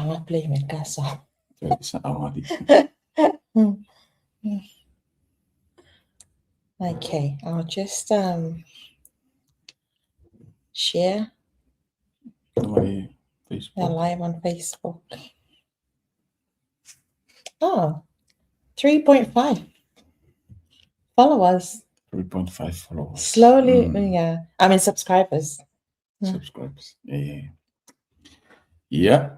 Malaga play mai le ta song. Sao alii. Okay, I'll just um share. Oi, Facebook. We're live on Facebook. Oh, 3.5 followers. 3.5 followers. Slowly, yeah. I mean, subscribers. Subscribers. Yeah. Yeah.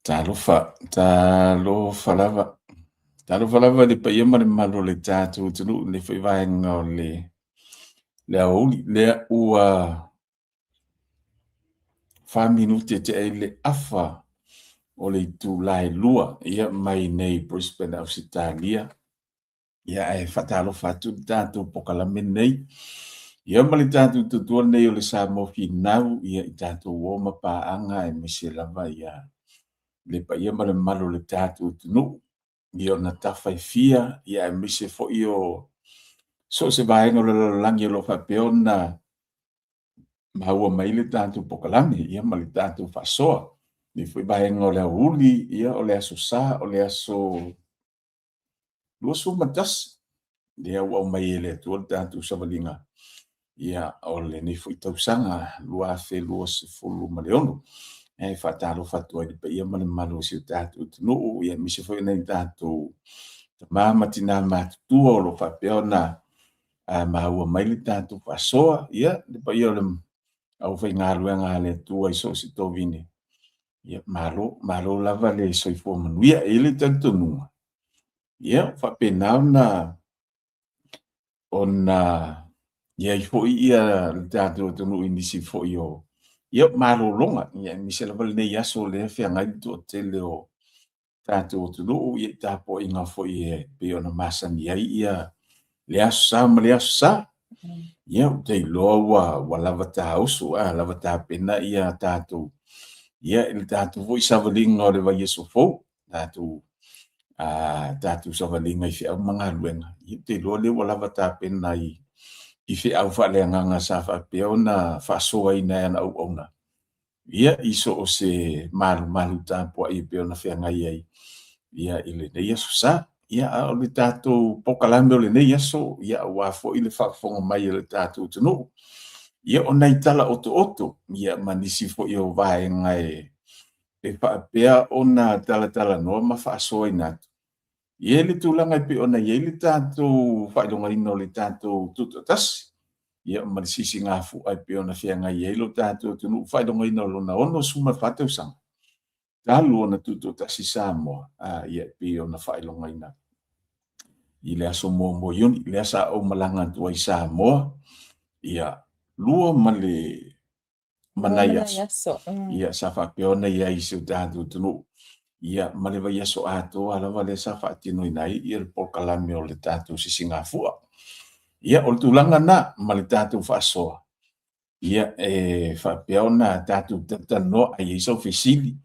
Talofa, talofa lava. Talofa lava le paia ma le mamalu o le tatou atunuu i lenei foi vaega o le le aoauli lea ua 4 minute tea ai le afa o le itula e 2 ia mai nei Brisbane, Ausetalia. Ia ae faatalofa atu le tatou pokalame nei. Ia ma le tatou tautua nei o le Samoa Finau ia i tatou o ma paaga aemaise lava ia le paia ma le mamalu o le tatou atunuu i ona tafa e fia ia aemaise foi o so o se vaega o le lalolagi o lo o faapea ona maua mai le tatou pokalame ia ma le tatou faasoa. Lenei foi vaega o le aoauli, ia o le aso Sa, o le aso 21, lea ua aumai e le Atua le tatou savaliga, ia, o lenei foi tausaga 2026. E faatalofa atu ai i le paia ma le mamalu o si o tatou atunuu, ia aemaise foi o nai o tatou tama ma tina matutua o lo o faapea ona maua mai le tatou faasoa, ia, le paia o le aufaigaluega a le Atua i so o se tovine. Ia, malo, malo lava le soifua manuia. E i ai le talitonuga, ia, ua faapena ona ona i ai foi ia le tatou atunuu i nisi foi o ia malologa, ia aemaise lava lenei aso lea e feagai le toatele o tatou atunuu i tapuaiga foi e pei ona masani ai ia le Aso Sa ma le Aso Sa. Ia, ou te iloa ua, ua lava tāusu, a, lava tapena ia tatou, ia, i le tatou foi savaliga o le vaiaso fou, tatou, a, tatou savaliga i feau ma galuega. Ia, ou te iloa lea ua lava tapena i, i feau faaleagaga sa faapea ona faasoaina e ana auauna. Ia, i so o se malumalu tapuai e pei ona feagai ai ia i lenei aso sa. Ia, a o le tatou pokalame o lenei aso, ia, aua foi le faafofoga mai a le tatou atunuu. Ia, o nai tala otooto, ia, ma nisi foi o vaega e, e faapea ona talatalanoa ma faasoaina atu. Ia, le tulaga e pei ona i ai le tatou faailogaina o le tatou tutoatasi, ia ma le sisigafua e pei ona feagai ai lo tatou atunuu faailogaina o lona 64 tausaga talu ona tutoatasi Samoa, a, ia e pei ona faailogaina i le aso 1 o Iuni, lea sa ou malaga atu ai i Samoa, ia, lua ma le ma nai aso. Ia, sa faapea ona i ai i si o tatou atunuu. Ia, ma le vaiaso atoa lava lea sa faatinoina ai ia le polokalame o le tatou sisigafua. Ia, o le tulaga na ma le tatou faasoa, ia, e faapea ona tatou talatalanoa, a i ai sau fesili,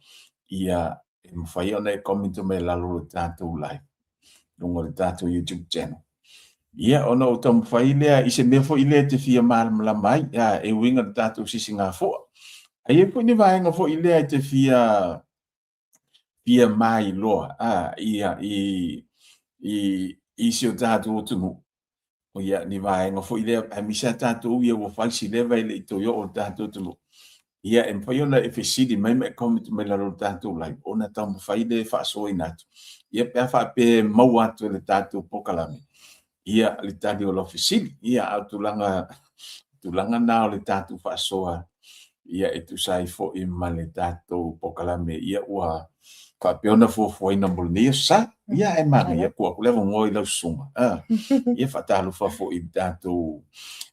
ia, e mafai ona e comment mai i lalo o le tatou live, luga o le tatou YouTube channel. Ia, ona ou taumafai lea i se mea foi lea e te fia malamalama ai, a, e uiga i le tatou sisigafua. A i ai foi ni vaega foi lea e te fia fia mailoa, a, ia, i, i, i si o tatou atunuu, ia, ni vaega foi lea, aemaise lava tatou ia ua fai si leva e le i toe oo i le tatou atunuu. Ia, e mafai ona e fesili mai ma e comment mai lalo o le tatou live, ona taumafai lea e faasoaina atu. Ia, pe a faapea e maua atu e le tatou pokalame, ia, le tali o lau fesili. Ia, a o tulaga, tulaga na o le tatou faasoa, ia, e tusa ai foi ma le tatou pokalame, ia, ua faapea ona fuafuaina mo lenei aso sa. Ia, ae manaia tuu atu le avanoa i lau susuga. A, ia, faatalofa foi i le tatou,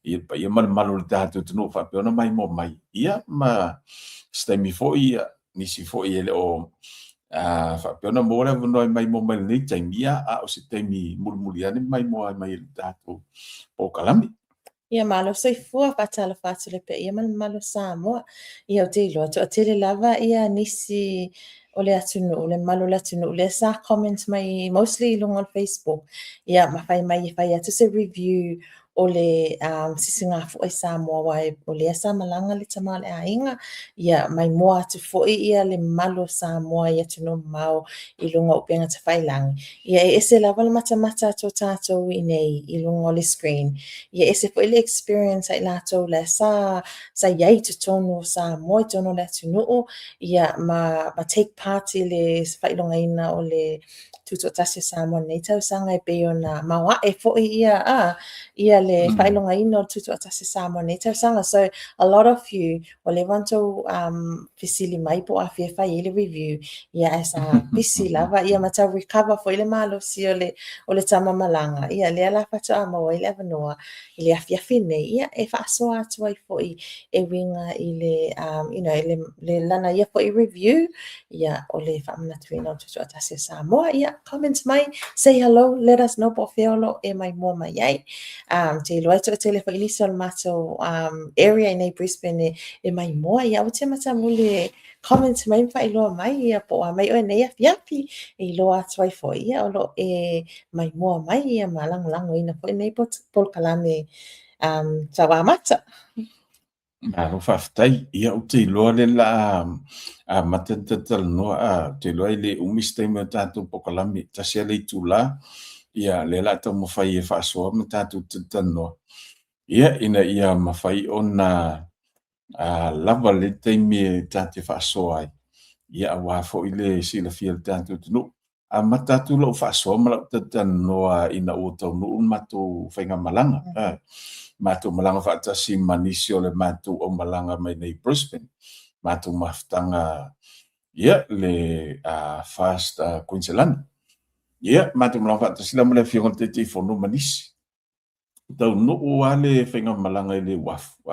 i le paia ma le mamalu o le tatou atunuu faapea ona maimoa mai. Ia, ma se taimi foi, ia, nisi foi e le o faapea ona maua le avanoa e maimoa mai i lenei taimi, ia, a o se taimi mulimuli ane maimoa mai i le tatou polokalame. Ia malo soifua, faatalofa atu i le paia ma le mamalu o Samoa. Ia ou te iloa toatele lava ia nisi o le atunuu, le mamalu o le atunuu lea sa comment mai mostly i luga o le Facebook. Ia ma fai mai e fai atu se review. o le Sisigafua i Samoa, aua o lea sa malaga le tama o le aiga, ia maimoa atu foi ia le mamalu o Samoa i atunuu mamao i luga o upega tafailagi. Ia e ese lava le matamata atu o tatou i inei i luga o le screen, ia e ese foi le experience a i latou la sa i ai i totonu o Samoa, i totonu o le atunuu, ia ma take part i le faailogaina o le Tutoatasi o Samoa i lenei tausaga, e pei ona maoae foi ia ia le faailogaina o le Tutoatasi o Samoa i lenei tausaga. So a lot of you, ua leva ona outou fesili mai po o afea e fai ai le review, ia ae sa pisi lava ia ma tau recover foi le malosi o le tama malaga, ia lea la faatoa maua ai le avanoa i le afiafi lenei, ia e faasoa atu ai foi e uiga i le you know, le lana ia foi review, ia o le faamanatuina o le Tutoatasi o Samoa. Ia comment mai, say hello, let us know po o fea o lo o e maimoa mai ai. Ou te iloa e toatele foi nisi o le matou area i nei Brisbane e maimoa, ia aua te matamuli e comment mai ma faailoa mai ia po o a mai oe nei afiafi e iloa atu ai foi ia o lo o e maimoa mai ia ma lagolagoina foi lenei polokalame tau amata. Malo faafetai. Ia ou te iloa lea o le a amata ona talatalanoa, ou te iloa e le umi se taimi o le tatou polokalame, e tasi lava le itula, ia lea o le a taumafai e faasoa ma tatou talatalanoa, ia ina ia mafai ona lava le taimi e ta te faasoa ai, ia aua foi le silafia e le tatou atunuu. Amata atu lau faasoa ma lau talatalanoa ina ua taunuu le matou faigamalaga. Matou malaga faatasi ma nisi o le matou aumalaga mai nei Brisbane. Matou mafutaga ia le Fast Kuiniselani. Ia, matou malaga faatasi la ma le Afioga i le Taitaifono ma nisi. Taunuu lava le faigamalaga i le uafu,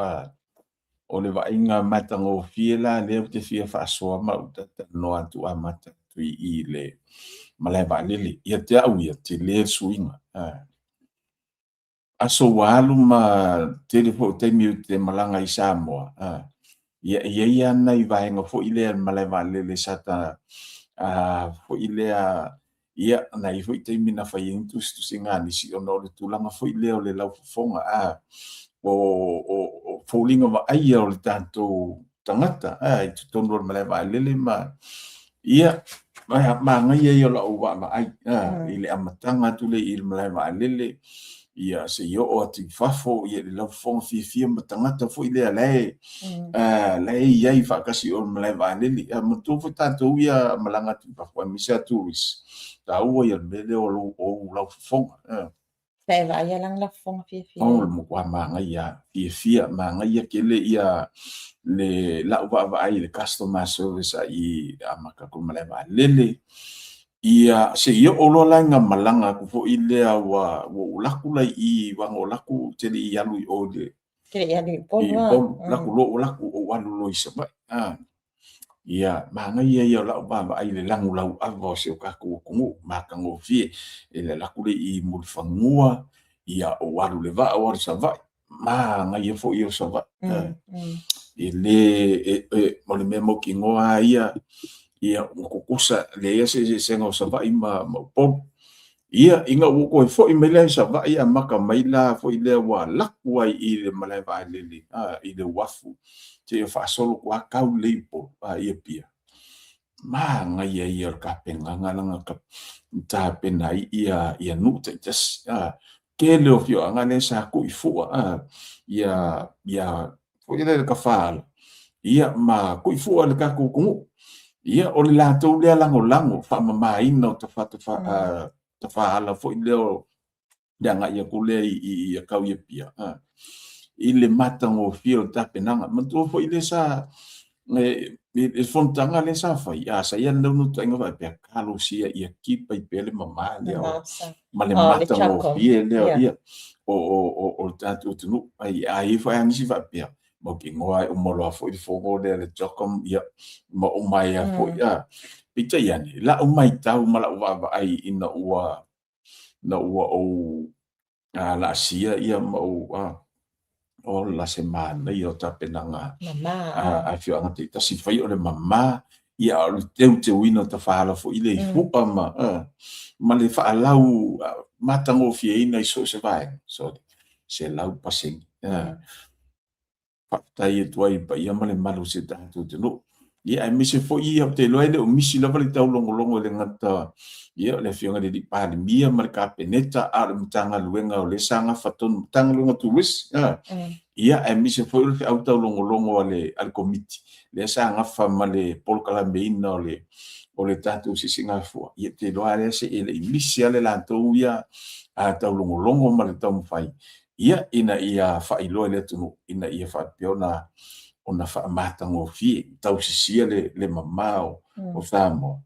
o le vaaiga matagofie la lea ou te fia faasoa ma ou talatalanoa atu amata atu i le malae vaalele. Ia te au ia, tele le suiga. Aso ua alu ma tele foi o taimi ou te malaga i Samoa, ia e i ai lava nai vaega foi lea i le malae vaalele sa ta foi lea. Ia, na i ai foi taimi na fai ai ni tusitusiga a nisi ona o le tulaga foi lea o le laufofoga, a, o foliga vaaia o le tatou tagata i totonu o le malae vaalele ma, ia, manaia ia o lau vaavaai i le amataga atu lea i le malae vaalele, ia se i oo atu i fafo, ia le laufofoga fiafia ma tagata foi lea la e la e i ai faatasi o le malae vaalele. Ia manatua foi tatou ia malaga atu i fafo, aemaise lava tourist, taua ia le mea lea o lou ou laufofoga. Sa e vaaia lana laufofoga fiafia? O le matua manaia, fiafia, manaia tele ia le lau vaavaai i le customer service a i amata atu i le malae vaalele. Ia, se i oo loa la ina malaga atu foi lea ua ou alu atu la i i, aua na ou alu atu ou te le i alu i o i le Te le i alu i Upolu, i Upolu. Alu atu loa ou alu atu ou alu loa i Savaii. Ia, manaia ia o lau vaavaai i le lagolauava o si o tatou atunuu, matagofie. I le alu atu lea i Mulifanua, ia ou alu i le vaa ou alu i Savaii. Manaia foi o Savaii. E le, o le mea mautinoa lava ia, ia ua tutusa, leai se eseesega o Savaii ma Upolu. Ia, ina ua toe foi mai la i Savaii, amata mai la foi lea ua alu atu ai i le malae vaalele, i le uafu, seia faasolo atu lava tau lelei i Upolu, i Apia. Manaia ia o le tapenaga lea na tapena ai ia nuu taitasi. Tele o afioaga lea sa tuifua ia ia foi lea le tafaala ia ma tuifua le tatou atunuu. Ia o le latou lea lagolago faamamaina o tafaala foi lea o le agai atu lea i tau i Apia, i le matagofie o le tapenaga. Manatua foi lea sa i le fonotaga lea sa fai, a sa i ai le naunautaiga faapea, talosia ia keep ai pea le mama lea ma le matagofie lea ia o le tatou atunuu. A i ai foi lava nisi faapea, mautinoa e uma loa foi le fono lea le CHOGM, ia, ma uma ai lava foi. Peitai ane, lau matau ma lau vaavaai ina ua na ua ou laasia ia ma ou ola se manaia o tapenaga a afioaga taitasi fai o le mama ia a o le teuteuina o tafaala foi le i fua ma le faalau matagofieina i so o se vaega. Sorry. 100%. Faafetai atu ai i le paia ma le mamalu o si o tatou atunuu. Ia, aemaise foi ia, ou te iloa e le o misi lava le taulogologo i le gata ia, o le Afioga i le Alii Palemia ma le Kapeneta, a o le Matagaluega o lea sa gafa tonu, Matagaluega o Turisi, ia, aemaise foi o le feau taulogologo a le Komiti, lea sa gafa ma le polokalameina o le tatou sisigafua. Ia, ou te iloa lava lea se e le i misi lava le latou ia taulogologo ma le taumafai ia, ina ia faailoa i le atunuu, ina ia faapea ona faamatagofie, tausisia le mamao o Samoa.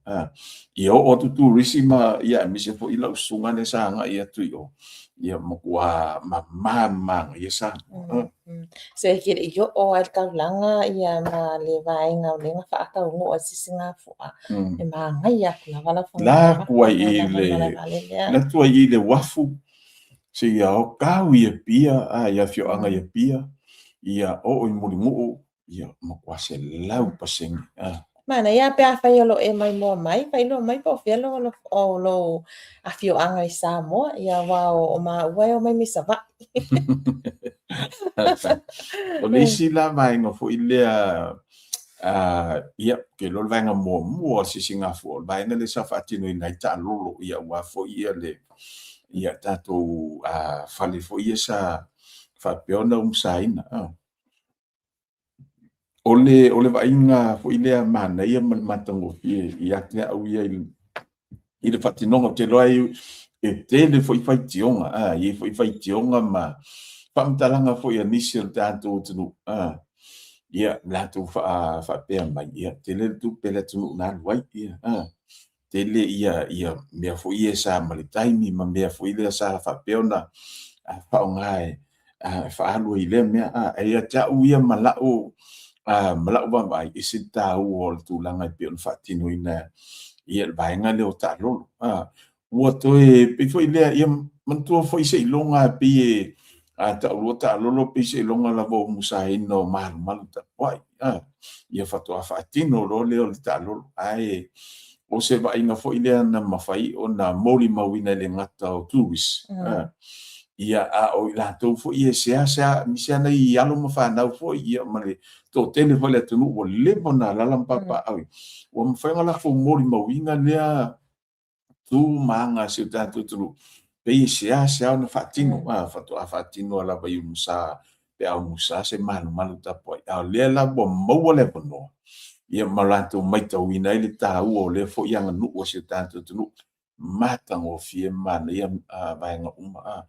Ia oo atu turisi ma, ia, aemaise foi lau susuga lea sa agai atu i o, ia matua mama ma manaia Samoa. So e te le i oo lava i le taulaga ia ma le vaega o lea na faataunuu ai le sisigafua, e manaia atu lava lau La atu ai i le, la atu ai i le uafu, seia tau i Apia, a, i afioaga i Apia, ia oo i Mulinuu, ia matua 100%. A. Manaia pe afai o lo o e maimoa mai, faailoa mai po o fea o lou afioaga i Samoa, ia aua o maua e omai mai Savaii. O le isi la vaega foi lea, ia, ou te iloa o le vaega muamua o le sisigafua, o le vaega lea sa faatinoina ai taalolo, ia aua foi ia le ia tatou fale foi ia sa faapea ona umusaina. O le vaaiga foi lea manaia ma le matagofie ia te au ia i le faatinoga, ou te iloa e tele foi faitioga, e i ai foi faitioga ma faamatalaga foi a nisi o le tatou atunuu, ia latou faapea mai, ia tele le tupe a le atunuu na alu ai, ia. Tele ia ia mea foi ia sa ma le taimi ma mea foi lea sa faapea ona faaaoga e faaalu ai i lea mea. Ae ia te au ia ma lau vaavaai, e ese le taua o le tulaga e pei ona faatinoina ia le vaega lea o taalolo. Ua toe pei foi lea, ia manatua foi seiloga e pei e taulua taalolo pei seiloga lava o umusaina o malumalu tapuai. Ia faatoa faatino loa lea o le taalolo. Ae o se vaaiga foi lea na mafai ona molimauina e le gata o tourists, ia, a o i latou foi e seasea, aemaise lava nai alo ma fanau foi, ia, ma le toatele foi o le atunuu ua leva ona alaala ma papaaao, ua mafai ona latou molimauina lea tu ma aga a si o tatou atunuu, pei e seasea ona faatino, faatoa faatino lava i umusa, pe a umusa se malumalu tapuai. A o lea la ua maua le avanoa, ia ma latou matauina ai le taua o lea foi aganuu a si o tatou atunuu, matagofie ma manaia vaega uma,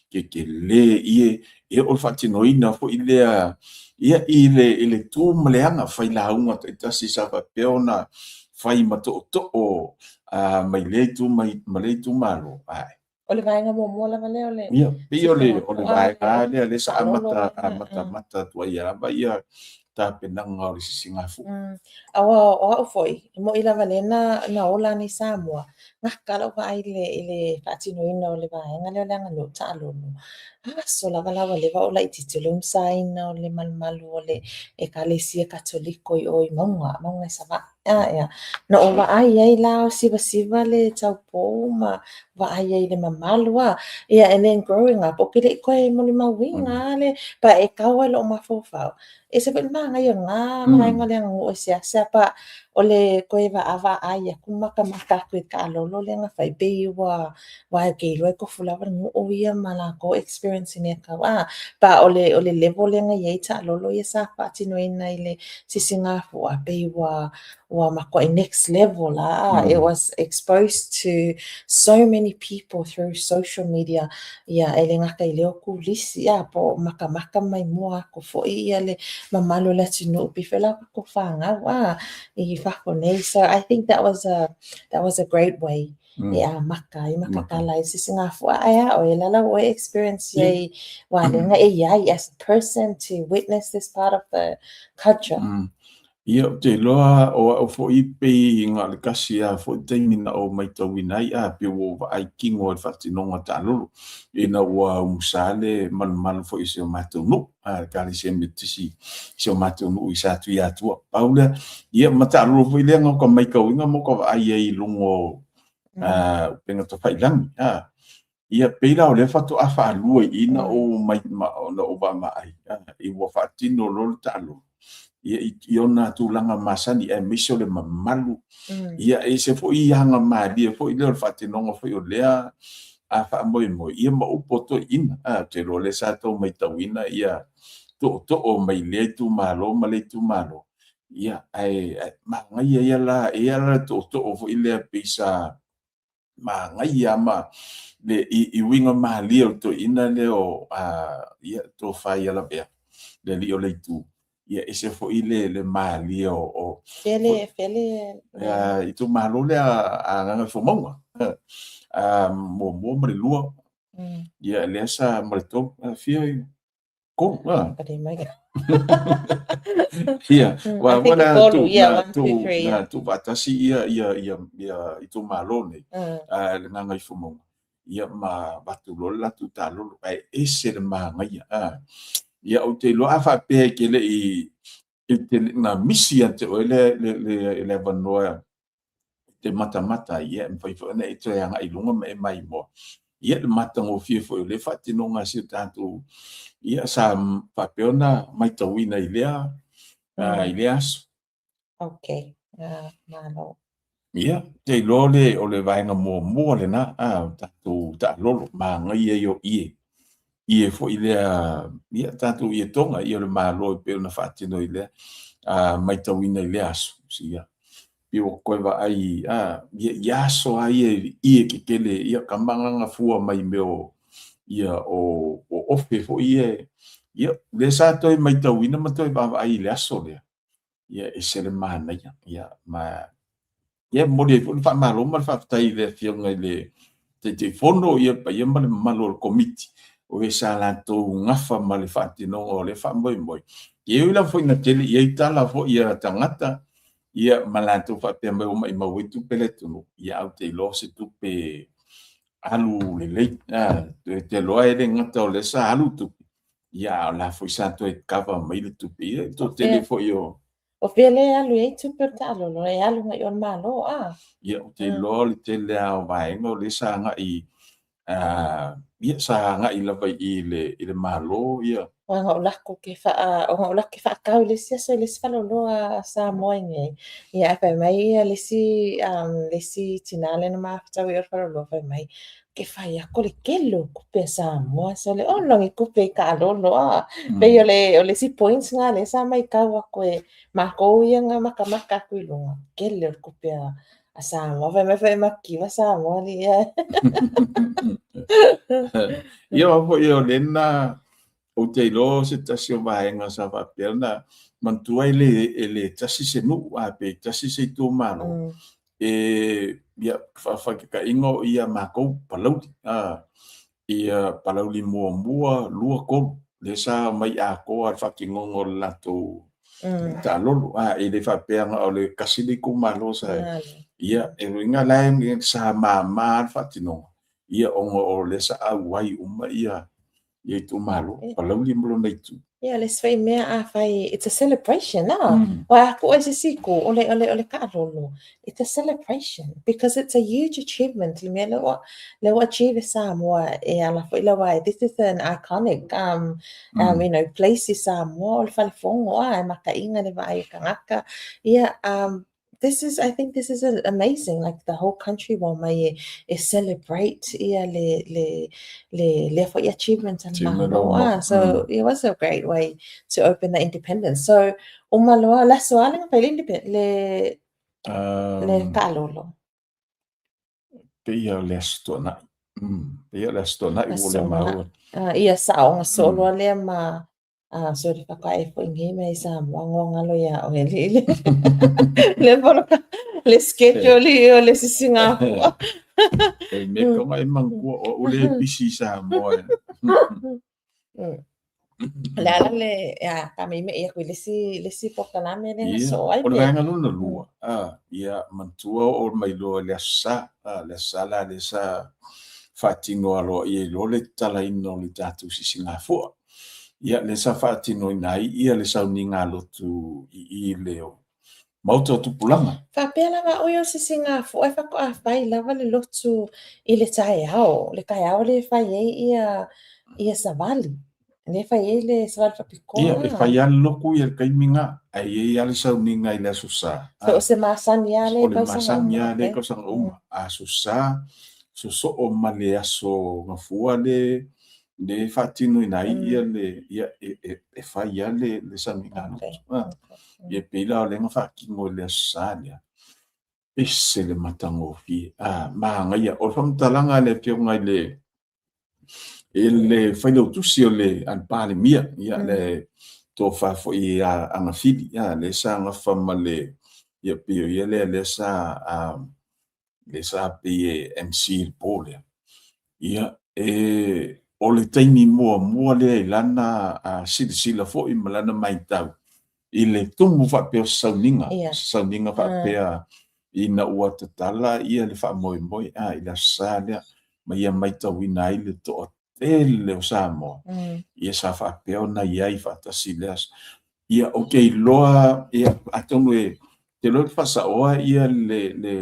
tetele ie, ia o le faatinoina foi lea ia i le tu ma le aga fai lauga taitasi sa faapea ona fai ma tootoo mai lea itu ma lea itumalo. Ae. O le vaega muamua lava lea o le Ia, pei o le o le vaega lea lea sa amata amata amata atu ai lava ia tapenaga o le sisigafua. Aua o au foi, e moni lava lea na ola nei Samoa, gata lau vaai i le faatinoina o le vaega lea o le aganuu taalolo. Aso lava la ua leva o laitiiti o le umusaina o le malumalu o le Ekalesia Katoliko i o i mauga, mauga i Savaii. Ia, na ou vaai ai la o sivasiva le taupou ma vaai ai i le mamalu a. Ia, and then growing up, ou te le i toe molimauina le, pa e tau ai lou mafaufau. E ese foi le manaia o lena vaega o le aganuu e seasea pa o le toe vaavaai atu ma matamata atu i taalolo lea na fai, pei ua, aua ou te iloa e tofu lava le nuu ia ma latou experience i mea tau a. Pa o le level lea na i ai taalolo ia sa faatinoina i le sisigafua, pei ua matuai next level la. It was exposed to so many people through social media, ia, e le gata i lea o turisi, ia, po o matamata mai mua atu foi ia le mamalu o le atunuu, pei foi la o tatou fanau a i fafo nei. So I think that was a great way e amata ai ma tatala ai le sisigafua. Ae a ʻoe, la ua ʻoe experience ai ua lea e i ai as a person to witness this part of the culture. Ia, ou te iloa o au foi pei na o le tasi lava foi taimi na ou matauina ai, a pei ua ou vaai kino i le faatinoga taalolo, ina ua umusa le malumalu foi o si o matou nuu, a, le Ekalesia Metotisi i si o matou nuu i Satuiatua. Pau lea, ia ma taalolo foi lea na o ka matauina ma o ka vaai ai i luga o upega tafailagi, a. Ia, pei la o lea faatoa faalua i i na ou mai ma na ou vaavaai, i ua faatino loa le taalolo, ia i ona tulaga masani aemaise o le mamalu. Ia, e ese foi aga malie foi lea o le faatinoga foi o lea a faamoemoe, ia ma upu a toeaiina. Ou te iloa o lea sa outou matauina ia tootoo mai lea itumalo ma lea itumalo, ia ae manaia ia la, e i ai la le tootoo foi lea pei sa manaia ma le i uiga malie o le toeaina lea o ia Tofa ia Lavea, le alii o le itu, ia ese foi le malie o Fele fele itumalo lea a Gagaifomauga muamua ma le lua, ia lea sa ma le tolu, fia tolu, a. Ia, ua ua na tu na tu na tuufaatasi ia ia ia ia itumalo nei, a le Gagaifomauga, ia ma avatu loa le latou taalolo, ae ese le manaia. A. Ia ou te iloa a faapea e te le i e te le na misi ia te oe le avanoa te matamata ai, ia e mafai foi ona e toe agai i luga ma e maimoa. Ia le matagofie foi o lea faatinoga a si o tatou, ia sa faapea ona matauina i lea, i lea aso. Okay, malo. Ia, ou te iloa o le, o le vaega muamua lena, o tatou taalolo, manaia ia o ie. Ie foi lea, ia tatou ie toga, ia o le Malo e pei ona faatino i lea, matauina i lea aso. Ia, pei ua toe vaai, ia, i aso lava ia i ie tetele, ia tama na gafua mai mea o, ia, o ofe foi ia, ia, lea sa toe matauina ma toe vaavaai i le aso lea, ia, ese le manaia, ia, ma Ia, e momoli ai foi le faamalo ma le faafetai i le Afioga i le Taitaifono, ia, le paia ma le mamalu o le Komiti, o e sa latou gafa ma le faatinoga o lea faamoemoe. Ia, e ui lava foi ina tele i ai tala foi a tagata, ia, ma latou faapea mai ua maumau ai tupe a le atunuu, ia, ae ou te iloa o se tupe alu lelei. Ou te iloa e le gata o lea sa alu tupe, ia, a o la foi sa toe kava mai le tupe. Ia, e toatele foi o O fea lea e alu i ai tupe o le taalolo? E alu agai i o i le Malo, a? Ia, ou te iloa o le tele lava o vaega o lea sa agai, ia, sa agai lava i i i le Malo, ia. Aua na ou lako ke wha, o na ou lako ke whaakau i le isi aso i le isi faleoloa a Samoa i nei. Ia, ae fai mai ia le isi, le isi tinā lea na ma fetaui i o i le faleoloa, fai mai, ke fai aku o le tele o tupe a Samoa, sole ono ni tupe i taalolo, a. Pei o le, o le isi point na lea sa maitau aku e makou ia na matamata atu i luga, tele o le tupe a Samoa. Fai mai foi e makiva Samoa alii e. Ia aua foi o lena ou te iloa o se tasi o vaega sa faapea ona manatua e le, e le tasi se nuu, a pe tasi se itumalo, e, ia, faataitaiga o ia matou Palauli, a, ia Palauli muamua, lua, tolu, lea sa omai atoa le faatinoga o le latou taalolo, a, e le faapea na o le tasi le itumalo sa, ia, e uiga la e sa mama le faatinoga, ia ona o lea sa auai uma ia ia itumalo, Palauli ma lona itu. Ia, le isi foi mea a fai, it's a celebration, a? Aua a tuu ai se isi itu, o le, o le, o le taalolo, it's a celebration because it's a huge achievement, le mea lea ua, lea ua achieve e Samoa e ala foi le aua this is an iconic you know, place i Samoa, o le fale fono, a, e makaina le vaai a tagata. Ia, this is, I think this is amazing, like the whole country ua omai e, e celebrate ia le, le, le, lea foi achievement a le Malo. Ah, so it was a great way to open the independence. So, uma loa, le aso a le na fai le independence, le, le taalolo. Pei o le Aso Toonai. Pei o le Aso Toonai ua le maua. Ia, sao, ona soo loa lea ma Ah, sorry, whakae foi nei mai Samoa ngoa ngalo ia oe le le le poloka le schedule i o le sisinga afua. E me tonga e manatua o au le pisi i Samoa e. Le ala le ia ka me i aku i le isi le isi polokalame le na soo ai O le vaega lona lua, ia manatua oo mai loa i le Aso Sa, le Aso Sa la lea sa faatino aloaia ai loa le tatalaina o le tatou sisigafua. Ia, lea sa faatinoina ai ia le sauniga lotu i i le Maota o Tupulaga. Faapea lava au ia o se sisigafua e faatoa fai lava le lotu i le taeao, le taeao lea e fai ai ia ia savali, lea e fai ai le savali faapitoa. Ia, e fai lava le lotu ia i le taimi lena, ae i ai lava le sauniga i le Aso Sa. So o se masani lava lea i tausaga uma. O le masani lava lea i tausaga uma. Aso Sa, sosoo ma le Aso Gafua lea e faatinoina ai ia le, ia e fai lava le sauniga lotu. Ia pei la o lea na faatino i le Aso Sa lea, ese le matagofie, a, manaia. O le faamatalaga a le Afioga i le i le Failautusi o le a le Palemia, ia le tofa foi ia Agafili, ia lea sa gafa ma le, ia pei o ia lea lea sa lea sa pei e MC i le po lea. Ia, e, o le taimi muamua lea i lana silasila foi ma lana matau i le tumu faapea o se sauniga, se sauniga faapea ina ua tatala ia le faamoemoe a i le Aso Sa lea, ma ia matauina ai le toatele o Samoa, ia sa faapea ona i ai faatasi i le aso. Ia, ou te iloa, ia, atonu e, ou te iloa e faasaoa ia le, le,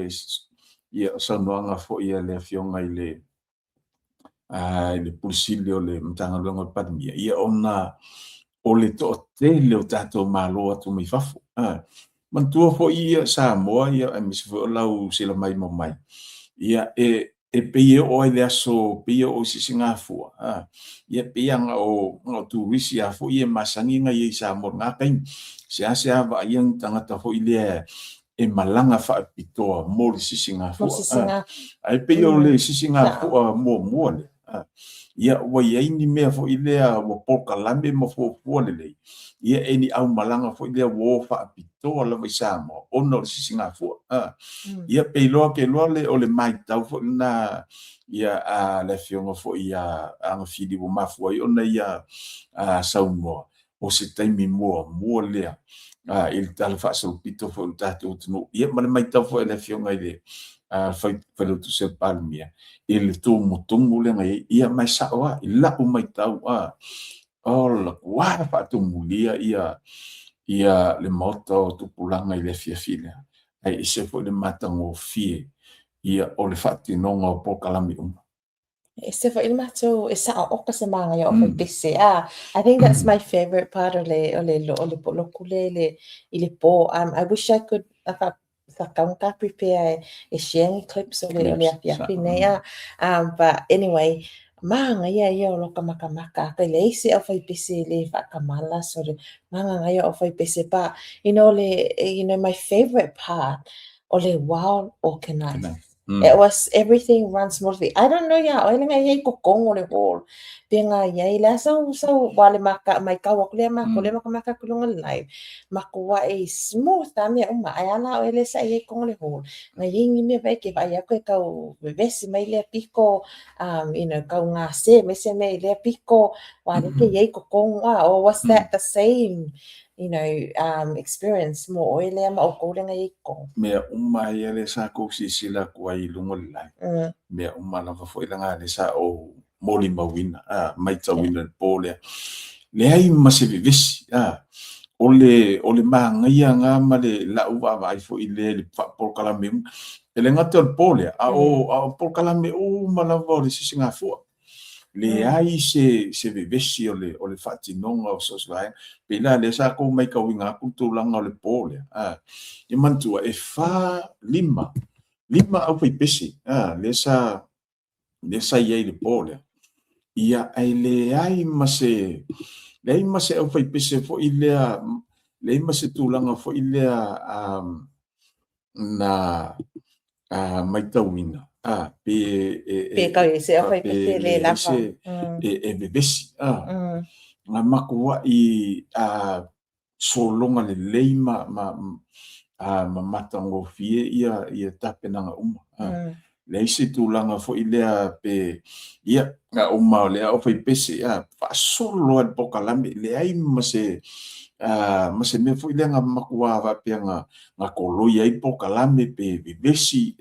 ia saunoaga foi a le Afioga i le, i le Pule Sili o le Matagaluega o le Palemia, ia ona o le toatele o tatou Malo atu mai fafo. Manatua foi ia Samoa, ia, aemaise foi o lau silamaimoa mai, ia, e, e pei e oo ai i le aso, pei e oo i Sisigafua, a, ia pei lava na o, na o turisi lava foi ia e masani ona i ai i Samoa i lena taimi. Seasea vaaia ni tagata foi lea e malaga faapitoa mo le sisigafua. Ae pei o le sisigafua muamua lea, ia ua i ai ni mea foi lea ua polokalame ma fuafua lelei, ia e ni aumalaga foi lea ua o faapitoa lava i Samoa ona o le sisigafua. Ia pe iloa ke iloa le o le matau foi lena ia a le Afioga foi ia Agafili ua mafua ai ona ia saunoa o se taimi muamua lea i le Tala Faasolopito foi o le tatou atunuu, ia ma le matau foi a le Afioga i le Failautusi o le Palemia i le tumutumu lea na i ai. Ia ma e sao lava i lau matau, o la ua faatumulia ia ia le Maota o Tupulaga i le afiafi lea, ae ese foi le matagofie ia o le faatinoga o polokalame uma. E ese foi le matou, e sao oka se manaia o faipese. Ah, I think that's my favorite part o le, o le, o le poloku lea i le, i le pō. I wish I could, sa tau na prepare e share ni clips o le, o le afiafi nei. Ah, but anyway, manaia ia o loka makamaka. Ka leai se aufaipese e le faatamala, so le manaia o aufaipese. But, you know, le, you know, my favorite part o le well organized. It was everything run smoothly. I don't know iā ʻoe leaga e i ai totonu o le hall. Pe nga i ai le a sau sau wa le maka maitau aku lea makou lea matou maka aku i luga o le live. Makuaʻi smooth a mea uma ae a la ʻoe lea sa i ai i totonu o le hall. Nga i ai ni mea wai ke vaai aku e tau vevesi mai lea piko, you know, tau gase mai se mea i lea piko, wa lea ke i ai i totonu a or was that the same you know, experience mo ʻoe lea ma ʻoukou lea na i ai i totonu? Mea uma ia lea sa kou silasila aku ai i luga o le live. Mea uma lava foi leaga lea sa ou molimauina, a, maitauina i le po lea. Leai ma se vevesi, a, o le, o le manaia lena ma le lau vaavaai foi lea i le faapolokalame uma. E le gata o le po lea, a o, a o polokalame uma lava o le sisigafua. Leai se se vevesi o le o le faatinoga o so o se vaega. Pei la lea sa kou maitauina atu le tulaga o le po lea, a, ia manatua e fa, lima, lima aufaipese, a, lea sa lea sa i ai i le po lea. Ia, ae leai ma se leai ma se aufaipese foi lea, leai ma se tulaga foi lea, a, na a maitauina, a, pe e, e, Pe kau i se awhai pe te le lava. E, e vevesi, a. Nga makuaʻi a sologa lelei ma, ma, a, ma matagofie ia, ia tapenaga uma. A. Leai se tulaga foi lea pe, ia, na uma o le aufaipese, ia, faasolo loa le polokalame, leai ma se, ma se mea foi lea na matua faapea na, na toloi ai polokalame pe vevesi,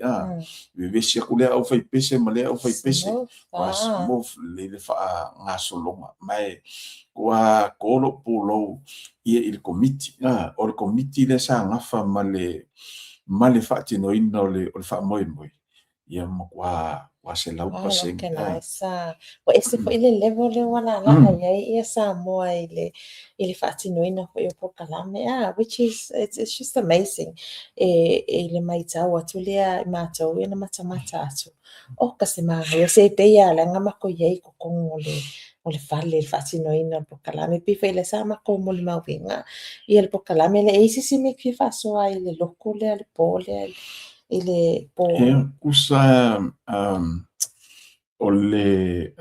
vevesi atu lea aufaipese ma lea aufaipese, ua smooth lelei le faagasologa. Ma e ua to lou pulou ia i le Komiti, o le Komiti lea sa nafa ma le, ma le faatinoina o le faamoemoe, ia matua ua 100%. Organise. Ua ese foi le level lea ua laalaa i ai ia Samoa i le faatinoina foi o polokalame, which is, it's just amazing. E le maitau atu lea i matou ia na matamata atu. O ka se manaia, se pei lava leaga matou i ai i totonu o le fale i le faatinoina o le polokalame. Pei foi lea sa matou molimauina ia le polokalame lea. E i ai se isi mea e fia faasoa ai i le lotu lea, le po lea, i le po? Ia, tusa o le,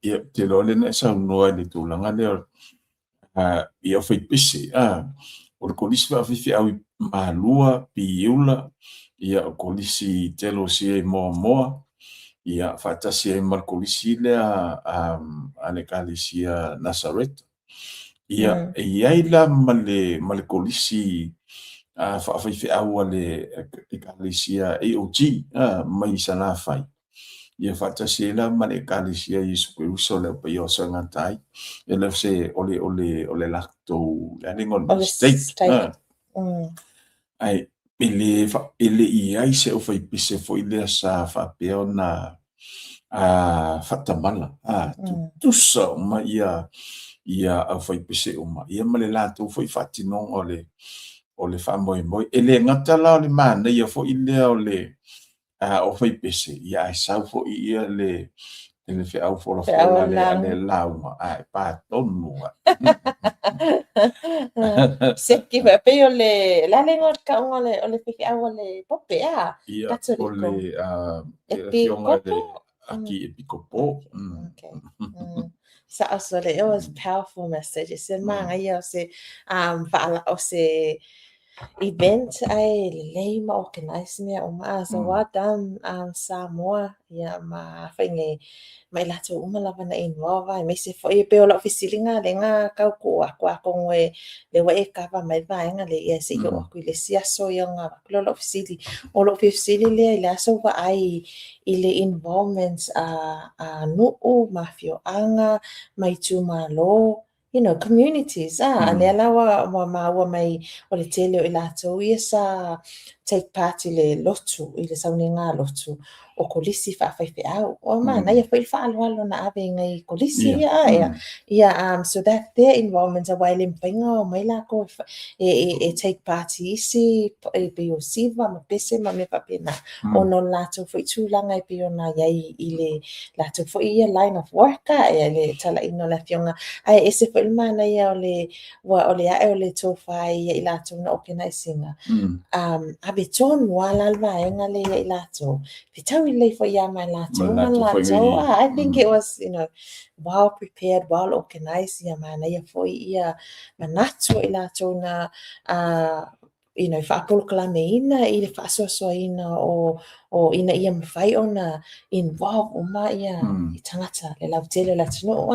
ia, ou te iloa lea na e saunoa i le tulaga lea i aufaipese, o le kolisi faafaifeau i Malua, Piula, ia o kolisi Telosia i Moamoa, ia faatasi ai ma le kolisi lea a le Ekalesia Nasareta. Ia, e i ai la ma le kolisi faafaifeau a le Ekalesia AOG mai Salafai. Ia faatasi ai la ma le Ekalesia Iesu Keriso le Au Paia o Sagata ai. E le o se, o le, o le, o le latou, le a le igoa o le stake. Ae e le, e le i ai se aufaipese foi lea sa faapea ona faatamala, tutusa uma ia, ia aufaipese uma, ia ma le latou foi faatinoga o le, o le faamoemoe. E le gata la o le manaia foi lea o le, aufaipese, ia ae sau foi ia le le feau folafola a le lauga, ae pa tonu lava. Seki foi, pei o le, le a le igoa o le tauga o le faifeau a le Pope, a? Ia, o le afioga i le Akiepikopo. Okay. Sao sole, it was powerful message. E se manaia o se, o se event ae lelei ma organize mea uma. So well done, Samoa, ia ma fai nei, ma i latou uma lava na involve, aemaise foi e pei o lau fesiliga lea na tau tuu atu atonu e lea ua e kava mai le vaega lea, ia se i oo atu i le isi aso ia ona avatu lea o lau fesili. O lou fesili lea i le aso vaai i le involvement a nuu ma afioaga ma itumalo, communities, lea la ua maua mai o le tele o i latou ia sa take part i le lotu, i le sauniga lotu o kolisi faafaifeau. O manaia foi le faaaloalo na ave i nai kolisi ia, ia. Ia, so that their involvement, aua e le mafai ona omai latou e take part i isi, e pei o siva ma pese ma mea faapena, ona o le latou foi tulaga e pei ona i ai i le latou foi ia line of work, ia le talaina o le afioga. Ae ese foi le manaia o le, ua o le ae o le tofa ia i latou na organise ina. Ave tonu lava la le vaega lea ia i latou. Fetaui lelei foi ia mai latou ma latou. I think it was, well prepared, well organized, ia manaia foi ia manatu o i latou na faapolokalameina i le faasoasoaina o ina ia mafai ona involve uma ia i tagata le lautele o le atunuu.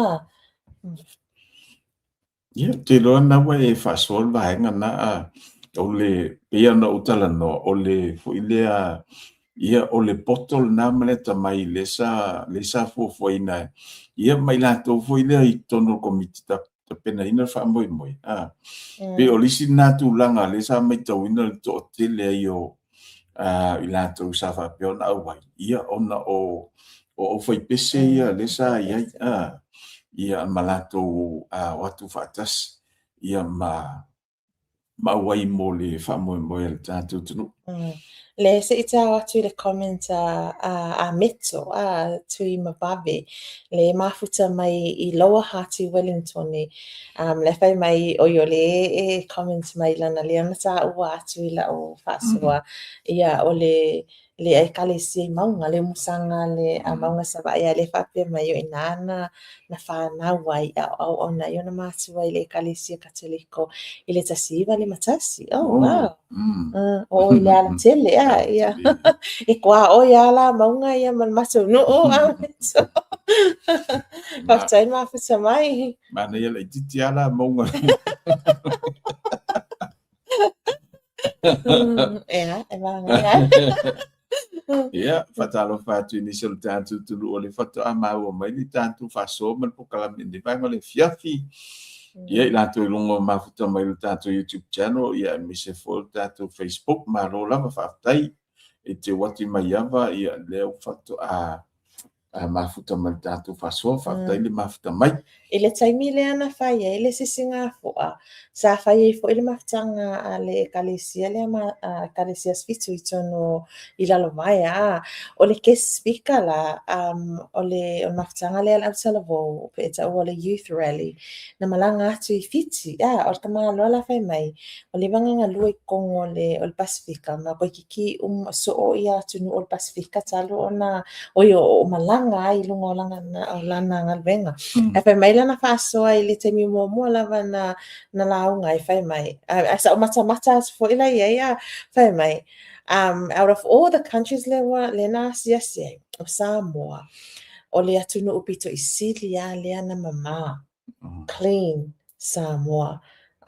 Ia, ou te iloa na ua e faasoa le vaega na, o le, pei ona ou talanoa, o le foi lea, ia, o le poto lena ma le atamai lea sa, lea sa fuafuaina, ia, ma i latou foi lea i totonu o le Komiti Tapenaina le Faamoemoe, pei o le isi lena tulaga lea sa matauina le toatele ai o i latou sa faapea ona auai, ia, ona o aufaipese ia lea sa i ai, ia, ma latou o atu faatasi, ia, ma auai mo le faamoemoe a le tatou atunuu. Le se i tau atu i le comment a Meto, a Tuimavave, le mafuta mai i Lower Hutt i Wellington. Le fai mai o i o le e comment mai lana lea na tāua atu i lau faasoa. Ia, o le le ekalesia i Mauga, le umusaga a le a Mauga Savaii, a o lea e faapea mai o i inā na na fanau ai a o auauna ai ona matua i le ekalesia Katoliko i le 1951. Oh, wow. O i le alatele, a, ia. E tuaoi lava la Mauga ia ma le matou nuu. Faafetai le mafuta mai. Manaia laitiiti lava la Mauga. Ia, e manaia. Ia, faatalofa atu i nisi o le tatou atunuu o lea faatoa maua mai le tatou faasoa ma le polokalame i lenei vaega o le afiafi. Ia, i latou i luga o mafuta mai le tatou YouTube channel, ia, aemaise foi o le tatou Facebook, malo lava, faafetai e te o atu i Maiava, ia, lea ua faatoa mafuta mai le tatou faasoa, faafetai le mafuta mai. I le taimi lea na fai ai le sisigafua, sa fai ai foi le mafutaga a le ekalesia lea ma ekalesia Fitu i totonu i Lalovaea. A o le guest speaker la, o le mafutaga lea a le autalavou pe e taua o le Youth Rally, na malaga atu i Fiti. A o le tamaloa la fai mai, ua leva ona galue i totonu o le Pasefika ma toeitiiti uma soo ia atunuu o le Pasefika talu ona oi o malaga ai i luga o lana galuega. Ae fai mai lana faasoa i le taimi muamua lava na lauga ai fai mai, ae sa ou matamata atu foi la i ai a, fai mai, out of all the countries lea ua lea na asiasi ai, o Samoa, o le atunuu pito i sili lava lea na mama. Clean Samoa.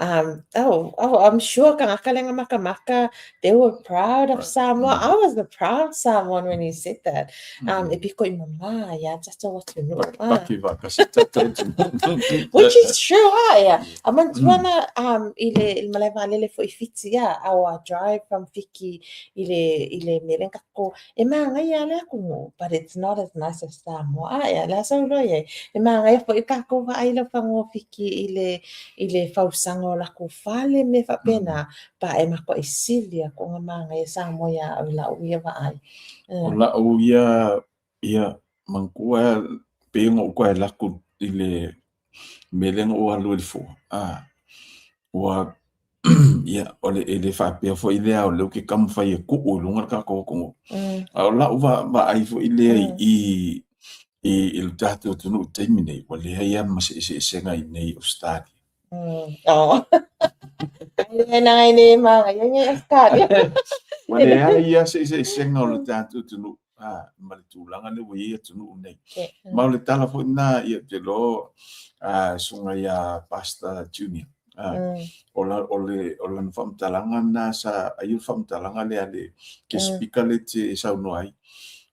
Oh, oh, I'm sure tagata lea na matamata, they were proud of Samoa. I was a proud Samoan when he said that. E piko i mama ia tatou atunuu. Pakipaki faatasi tatou atunuu. Which is true, ah, ia. A manatua na i le malae vaalele foi i Fiti, ah, our drive from Fiti i le mea lea na tatou E manaia lava le atunuu, but it's not as nice as Samoa. A ea, le a sau loa i ai. E manaia foi kākou vaai i Laufanua o Fiti i le, i le fausaga o lakou fale, mea faapena, pa e matuai sili atu ona manaia Samoa iā ʻoe i la'u ia vaai. O la'u ia, ia, manatua pei ona ou toe alu atu i le mea lea na ou alu ai i le fua, a, ua ia, o le, e le faapea foi lea o lea ou te taumafai e tuu i luga le tatou atunuu. A o lau vaai foi lea i i le tatou atunuu i le taimi nei, ua leai lava ma se eseesega i inei i Ausetalia. Oh. Ai nai nei manaia nei Ausetalia. Ua leai lava se eseesega o le tatou atunuu ma le tulaga lea ua i ai atunuu nei. Ma o le tala foi lena, ia, ou te iloa susuga ia Pastor Junior, o la, o le, o lana faamatalaga lena sa, ai o le faamatalaga lea a le guest speaker lea e te saunoa ai,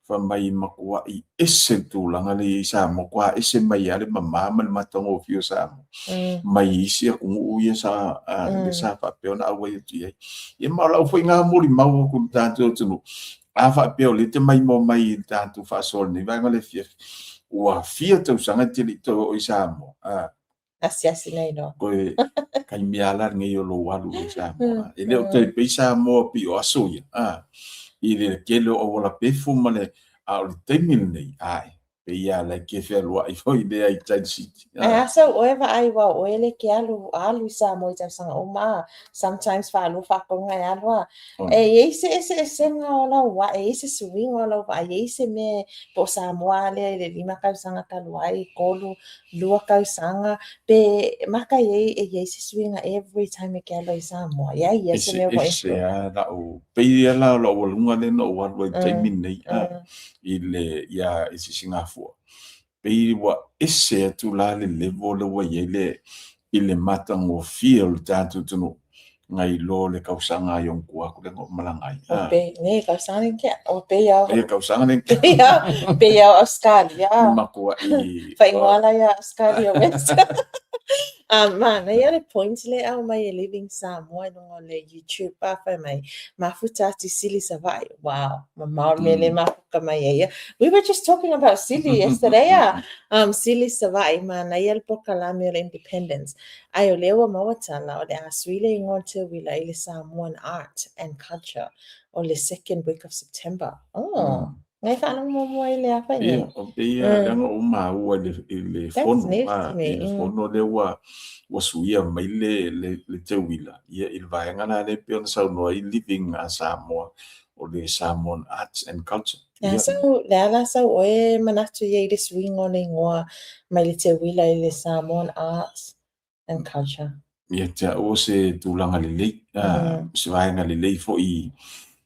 fai mai e matuai ese le tulaga lea e i ai Samoa, matua ese mai lava le mama ma le matagofie o Samoa mai isi atunuu ia sa, lea sa faapea ona auai atu i ai. Ia ma o lau foi lena molimau atu i le tatou atunuu, a faapea o lea e te maimoa mai i le tatou faasoa i lenei vaega o le afiafi, ua fia tausaga e te le i toe oo i Samoa, Asiasi nei loa. Koe taimi lava la lenei o lou alu i Samoa. E le o toe pei Samoa pei o aso ia, a, i le tele o auala pefu ma le, a o le taimi lenei, ae, pei lava la e te fealuai foi lea i Tai City. Ae a sau ʻoe vaai aua o ʻoe lea e te alu, alu i Samoa i tausaga uma, a, sometimes faalua faatolu ona e alu, a. E i ai se eseesega o lau vaai, e i ai se suiga o lau vaai, e i ai se mea po o Samoa lea i le 5 tausaga talu ai, 3, 2 tausaga, pe maka i ai e i ai se suiga every time e ke alu ai i Samoa. I a ia se mea ua Ese lava la'u, pei ia la o la'u aluga lea na ou alu ai i le taimi lenei, a, i le, ia, i Sisigafua. Pei ua ese atu la le level lea ua i ai le, i le matagofie o le tatou atunuu nai lo le kausaga ai ona tua atu lea na ou malaga ai. Ua pei, nei kausaga nei tea, ua pei au. E kausaga nei tea. Pei au, pei au Australia. Matuai. Faaigoa la ia Australia West. Manaia le point lea e aumai e Living Samoa i luga o le YouTube a fai mai, mafuta atu i Sili Savaii. Wow, mamao le mea lea e mafuta mai ai ia. We were just talking about Sili yesterday, a. Sili Savaii, manaia le polokalame o le Independence. Ae o lea ua maua tala, o le a sui le igoa o le teuila i le Samoan Art and Culture o le second week of September. Oh, ngai faalogo muamua i le afa nei. Ia, o pei leaga ua maua i le fono, i le fono lea ua suia mai le teuila, ia i le vaega la lea e pei ona saunoa ai Living Samoa. o le Samoan Arts and Culture. Le a sau, le a la sau oe manatu i ai i le suiga o le igoa mai le Teuila i le Samoan Arts and Culture? Ia te au o se tulaga lelei, se vaega lelei foi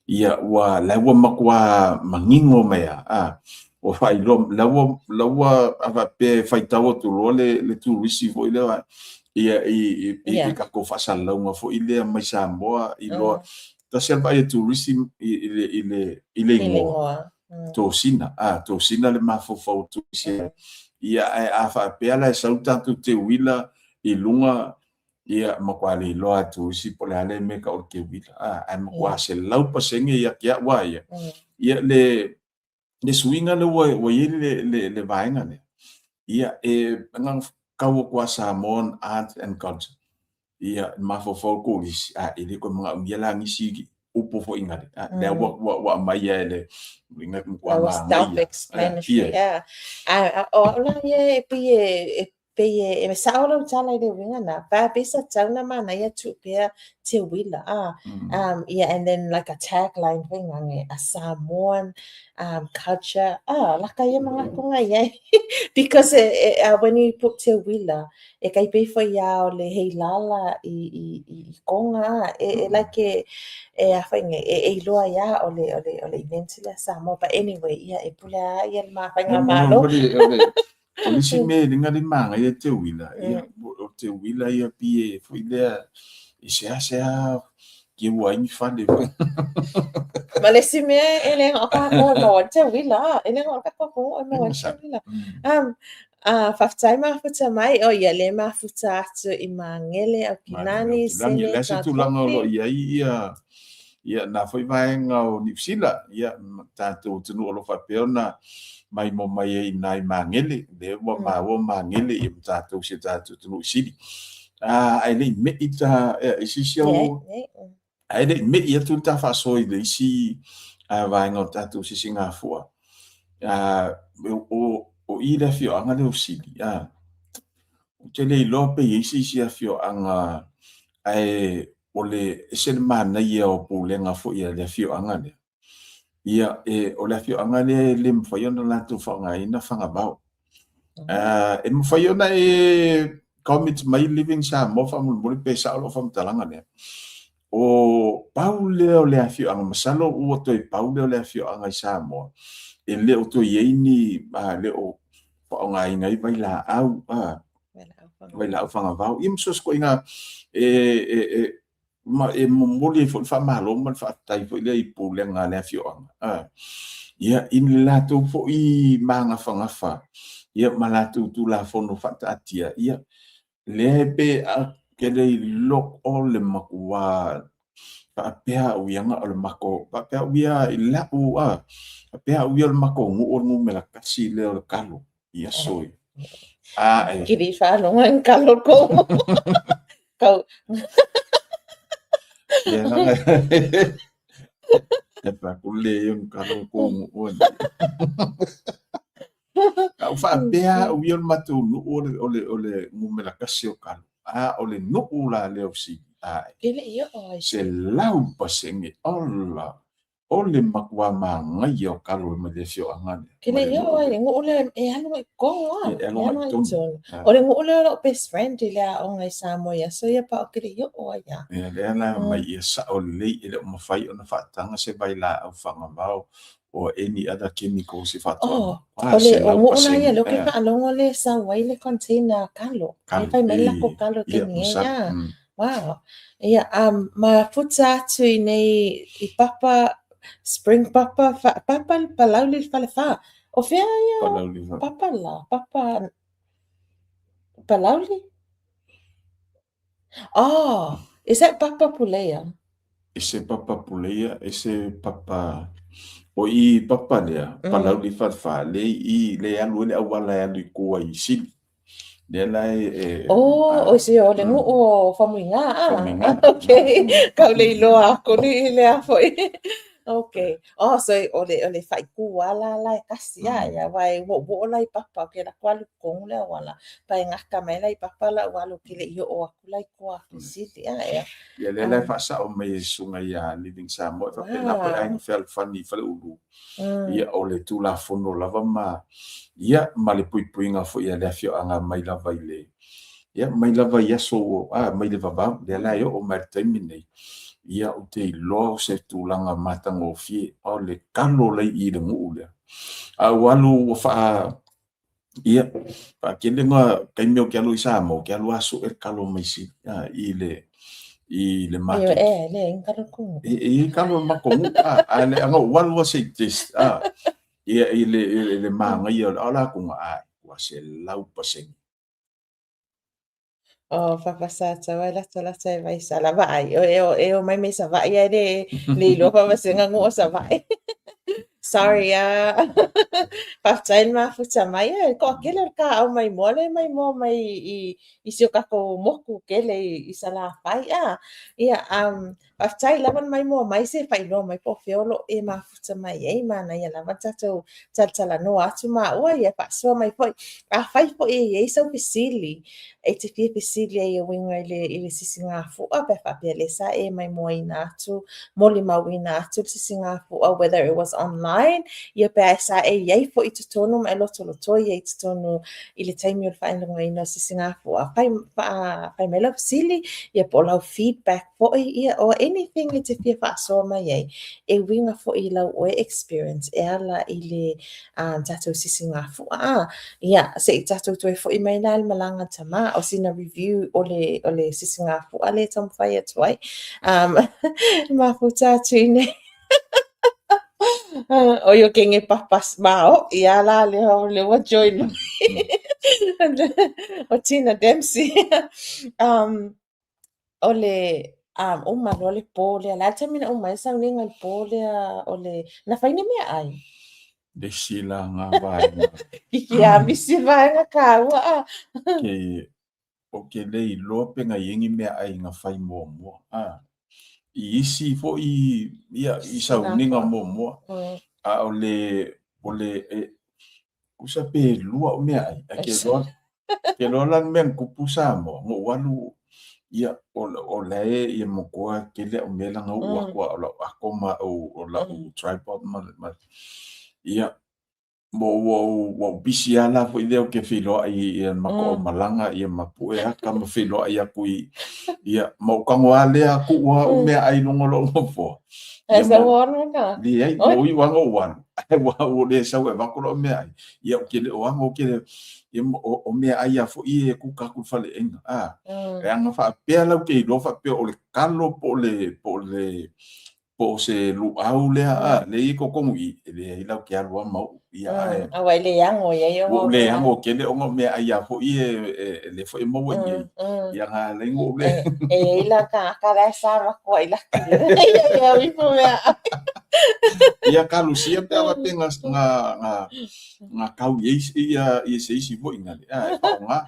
ia ua la ua matua manino mai a ua faailoa la ua la ua a faapea e faitau atu loa le turisi foi lea ia i tatou faasalalauga foi lea mai Samoa iloa tasi a le vaai a turisi i le igoa tosina, tosina le mafaufau o turisi. Ia ae a faapea la e sau tatou teuila i luga, ia matua le iloa e turisi po o le a le mea e tau o le teuila, ae matua 100% ia te au lava ia, ia le suiga lea ua i ai le vaega lea, ia e tau atu lava Samoan Art and Culture, ia mafaufau le turisi, a e le toe manaomia la nisi upu foi ngale, lea ua aumai e le uiga matua manaia. Self-explanatory, yeah. A o au la ia e pei e pei e sao lau tala i le uiga na, pa pei sa tatau ona manaia tuu pea teuila, a yeah, and then like a tagline foi nage, a Samoan culture, laka ia manatu nga i ai, because when you put teuila, E kai pei foi ia o le heilala i Koga, e like e, e a foi nge, e iloa ia o le, o le, o le event lea Samoa. But anyway, ia e pule a ia le faigamalo. O le isi mea e linga le manaia teuila, ia, o teuila ia pi e foi lea, e seasea keu ai ni fale. Ma le isi mea e le o kākou e maua ai teuila, e le o kākou e maua ai teuila. Faafetai mafuta mai, o ia lea mafuta atu i Magele, Aukilani, Sene, Le se tulaga o lo o i ai ia ia nā foi vaega o Niu Sila, ia tatou atunuu o lo o faapea ona maimoa mai ai i nā i Magele, lea ua maua Magele ia ma tatou si o tatou atunuu i Sili. Ae le i me'i ta, i sisi au, Ae le i me'i atu le ta faasoa i le isi vaega o tatou sisigafua, o i le afioaga lea o Sili, ou te le iloa pe i ai se isi afioaga, ae o le ese le manaia o pulega foi a le afioaga lea. Ia, o le afioaga lea e le mafai ona latou faaaogaina fagavao. E mafai ona e comment mai Living Samoa faamolemole pe sao lau faamatalaga lea. O pau lea o le afioaga, masalo ua toe pau lea o le afioaga i Samoa, e le o toe i ai ni, le o faaaogaina ai vailaau, vailaau fagavao, ia ma so o se ituaiga e ma e momoli ai foi le faamalo ma le faafetai foi lea i pulega a le afioaga, ia, i le latou foi magafagafa, ia, ma latou Tulafono faataatia, ia, lea e pe a ke le iloa o le matua faapea au ia o le mako, faapea au ia i lau, faapea au ia o le matou nuu o le numera tasi lea o le kalo i aso ia. A e. Kiri whālonga i kalo kou. Kau. Ia nanga. E pa ku le yung kalo ko o. Au faapea au ia o le matou nuu o le o le o le numera tasi o kalo. A o le nuu la lea o Sili. A e. le i oo ai. 100% ola. O le matua manaia o kalo mai le afioaga lea. Ke le i oo ai le nuu lea e alu i tonu a. E alu i tonu. O le nuu lea o lou best friend i le aoga i Samoa i aso ia pa o ke le i oo ai ia. Ia lea la mai ia sao lelei e le o mafai ona faataga se vailaau fagavao or any other chemicals i faatoaga. Oh, o le o nuu la ia lea ou ke faalogo lea e sau ai le container kalo. E fai mai le lakou kalo i taimi e ia. Wow. Ia, mafuta atu i nei i papa, spring papa, papa Palauli le Falefa. O fea ia Palauli le papa la? Papa Palauli? Oh, is that Papa Puleia? Ese Papa Puleia, ese Papa o i papa lea, Palauli Falefa, le i le alu ai le auala e alu i tua i Sili. Lea la e Oh, o se o le nuu o Famuiga, ah. Famuiga. Okay. Kau le iloa aku ni i lea foi. Okay. Oh, so o le, o le faaiku ala la e kasi a, ia aua e wowo la i papa, ke la kualu kongu le wala. Pa e ngaka mai la i papa la walu ke le i o aku la i kua aku sili a ia. Ia lea la e faasao mai e susuga ia Living Samoa e faapena foi aiga fealofani i Faleulu. Ia o le Tulafono lava ma ia ma le puipuiga foi a le afioaga mai lava i le ia mai lava i aso a mai le vavau lea la e oo mai le taimi nei. Ia ou te iloa o se tulaga matagofie o le kalo lai i le nuu lea. A ua alu ua faa Ia, faatele na taimi ou te alu i Samoa, ou te alu lava sue le kalo mai Sili, i le i le market. E, le i kalo ku. E, e i kalo ma ko a, a le anga u alu se test, a. Ia i le i le manaia o la ku nga a, ua 100%. Oh, papa sa tau ai lata lata e vai sala vaai. O e o e o mai me Savaii ai le le iloa papa se nga o Savaii. Sorry ah. Faafetai le mafuta mai e ko kele o ka au mai moa le mai moa mai i i si o kākou moku kele i, i Salafai ah. Ia faafetai lava na maimoa mai se faailoa mai po o fea o lo o e mafuta mai ai. Manaia lava le tatou talatalanoa atu maua, ia faasoa mai foi. Afai foi e i ai sau fesili e te fia fesili ai e uiga i le, i le sisigafua, pe a faapea lea sa e maimoaina atu, molimauina atu le sisigafua, whether it was online, ia pe a sa e i ai foi i totonu ma e lotolotoi ai i totonu i le taimi o le faailogaina o sisigafua. Fai, fai mai lau fesili, ia po o lau feedback foi, ia, or anything e te fia faasoa mai ai, e uiga foi i lau oe experience e ala i le tatou sisigafua. A, ia, se i tatou toe foi mai la i le malaga tama, o sina review o le, o le sisigafua lea e taumafai atu ai. Mafuta atu i nei. O i o kenge papas mao, ia la lea o le ua join mai. O Tina Dempsey. O le uma loa le pō lea, le a le taimi na uma ai le sauniga i le pō lea o le, na fai ni meaai? Le isi la ngā vaega. Kiki a misi le vaega kāua a. Ke, o ke le iloa pe na i ai ni meaai na fai muamua. A, i isi foi ia, i sauniga muamua. A o le, o le, e, Tusa pe lua o meaai, ae ke loa, ke loa la le mea na tupu Samoa, na ou alu, ia, o, o la e ia matua tele au mea la na uu atu a o lau ato ma au, o lau tripod ma, ma, ia, ma ua ou, ua ou pisi lava la foi lea ou te feiloai i le matou aumalaga, ia ma pue aka ma feiloai atu i, ia, ma ou tago lava lea tuu au meaai i luga o lou nofoa. Ia, ma, leai, ma ou iu lava na ou alu. Ae ua ua le sau e avatu lau meaai, ia ou te le o ago ke ia o, o meaai a foi e kuka atu i le faleaiga. A, e aga faapea la ou te iloa faapea o le kalo po o le po o le po o se luau lea a le i totonu i i, e leai la ou te alu lava ma ou ia ae Aua e le ago i ai ona ua ou le ago tele ona o meaai a foi e e le foi e maua i ai. Ia nga alai na ou le E i ai la tagata la e sa matua i laki. Ia ia ifo meaai. Ia kalusia pe a faapea nga nga nga nga kau i ai ia ia se isi foi nga le a e faaaoga.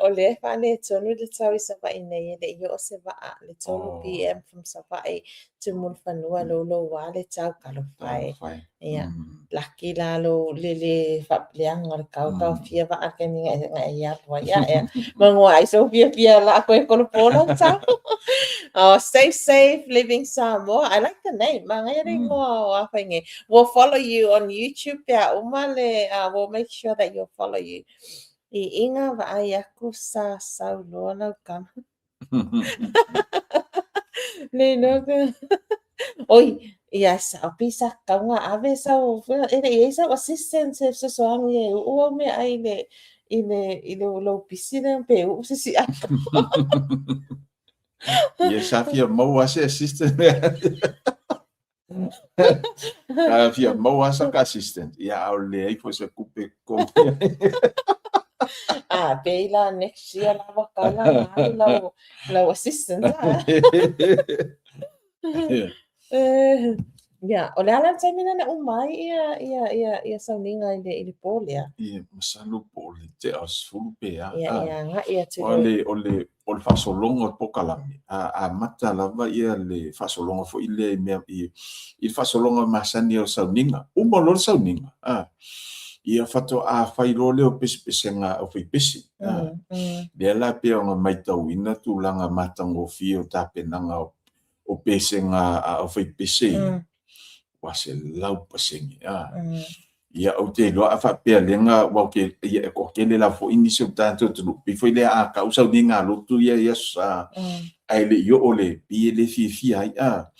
O lea e faaletonu le tau i Savaii nei e le i oo se vaa le 3 PM from Savaii to Mulifanua loulou lava le tau talofa e. Ia, laki la lou le le faapeleaga o le kau taofia vaa i le taimi na e alu ai. Ia, ia, manu ai sou fiafia o le a toe kolopo lau tau. Oh, stay safe, Living Samoa. I like the name. Manaia le ingoa o Afai nei. We'll follow you on YouTube pe a uma le, we'll make sure that you'll follow you. I inga vaai aku sa sau loa lau kalo. Le iloa pe Oi, ia sao pei sa tatau ona ave sau e le i ai sau assistant e fesoasoani e uu au meaai i le i le i le lou pisi lea pe uu se isi ato. Ia sa fia maua se assistant. Sa fia maua sa ka assistant. Ia a o le leai foi se tupe e totogi ai. A, pei la next year la ua tatau la ona alu lau, lau assistant a. Ia, o le a la le taimi lea na uma ai ia, ia, ia, ia sauniga i le, i le pō lea? Ia, masalo po o le tea o le 10 pe a. Ia, ia agai atu O le, o le, o le faasologa o le polokalame, a amata lava ia le faasologa foi lea i mea i le faasologa masani o le sauniga. Uma loa le sauniga, ia faatoa fai loa lea o pesepesega a aufaipese. Lea la pei ona matauina tulaga matagofie o tapenaga o pesega a aufaipese ia, ua 100%. Ia ou te iloa a faapea lea aua ou te, ia e toatele lava foi nisi o tatou atunuu, pei foi lea a tau sauniga a lotu ia i Aso Sa, ae le i oo le, pei e le fiafia ai, a,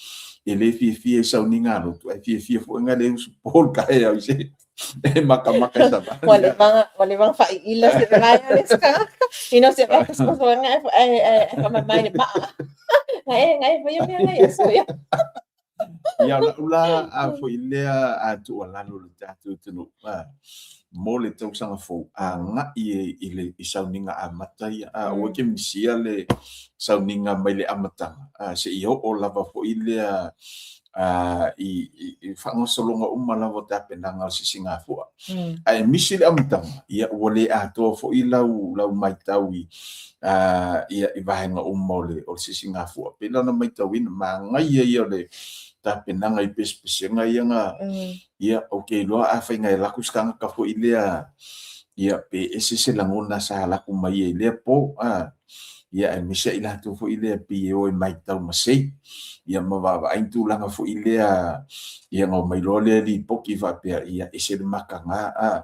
e le fiafia i sauniga a lotu, ae fiafia foi na le usupo le taeao i se e makamaka i savali. Ua leva ua leva ona faaiila se vae o le isi tagata. Ina o se vae pasopasoaga ae ae faamamae le maa. Ngai ngai foi mea ngai aso ia. Ia o lau la a foi lea a tuualalo i le tatou atunuu mo le tausaga fou, agai i le i sauniga amata ia. Aua e te misia le sauniga mai le amataga seia oo lava foi lea i faagasologa uma lava o tapenaga o le sisigafua. Ae misi le amataga, ia ua le atoa foi lau matau i ia i vaega uma o le sisigafua. Pei la ona matauina, manaia ia o le tapenaga i pesepesega ia na, ia ou te iloa afai na e alu atu se tagata foi lea, ia pe ese se lagona sa alu atu mai ai i lea po, ia aemaise i latou foi lea pei e o e matau masei, ia ma vaavaai ni tulaga foi lea, ia ona omai loa lea lipoti faapea, ia ese le mataga,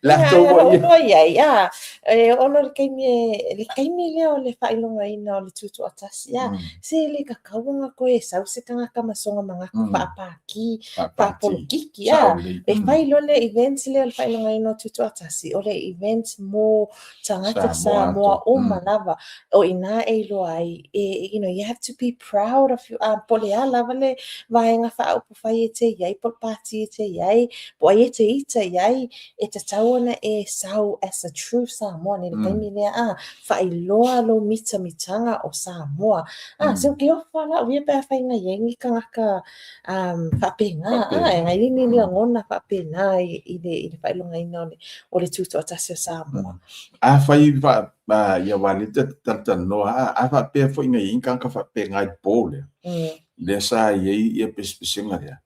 Latou foi ia. Ia, ia, ia. E oo loa i le taimi e, le taimi lea o le faailogaina o le Tutoatasi, ia, se le tatau ona toe sau se tagata ma sona manatu faapātī, faapolokiki, ia. E fai loa le event lea o le faailogaina o le Tutoatasi, o le event mo tagata Samoa uma lava. O i ina e iloa ai, e, you know, you have to be proud of you, po o le a lava le vaega faaupufai e te i ai, po o le pātī e te i ai, po o ai e te ita i ai, e tatau ona e sau as a true Samoan i le taimi lea, a, faailoa lou mitamitaga o Samoa. A, se ou te ofo lava au ia pe afai na i ai ni tagata faapena, a, e nai ni lagona faapena i le faailogaina o le Tutoatasi o Samoa. Afai ia aua o lea ta te talatalanoa, a faapea foi na i ai ni tagata faapena i le po lea, lea sa i ai ia pesepesega lea,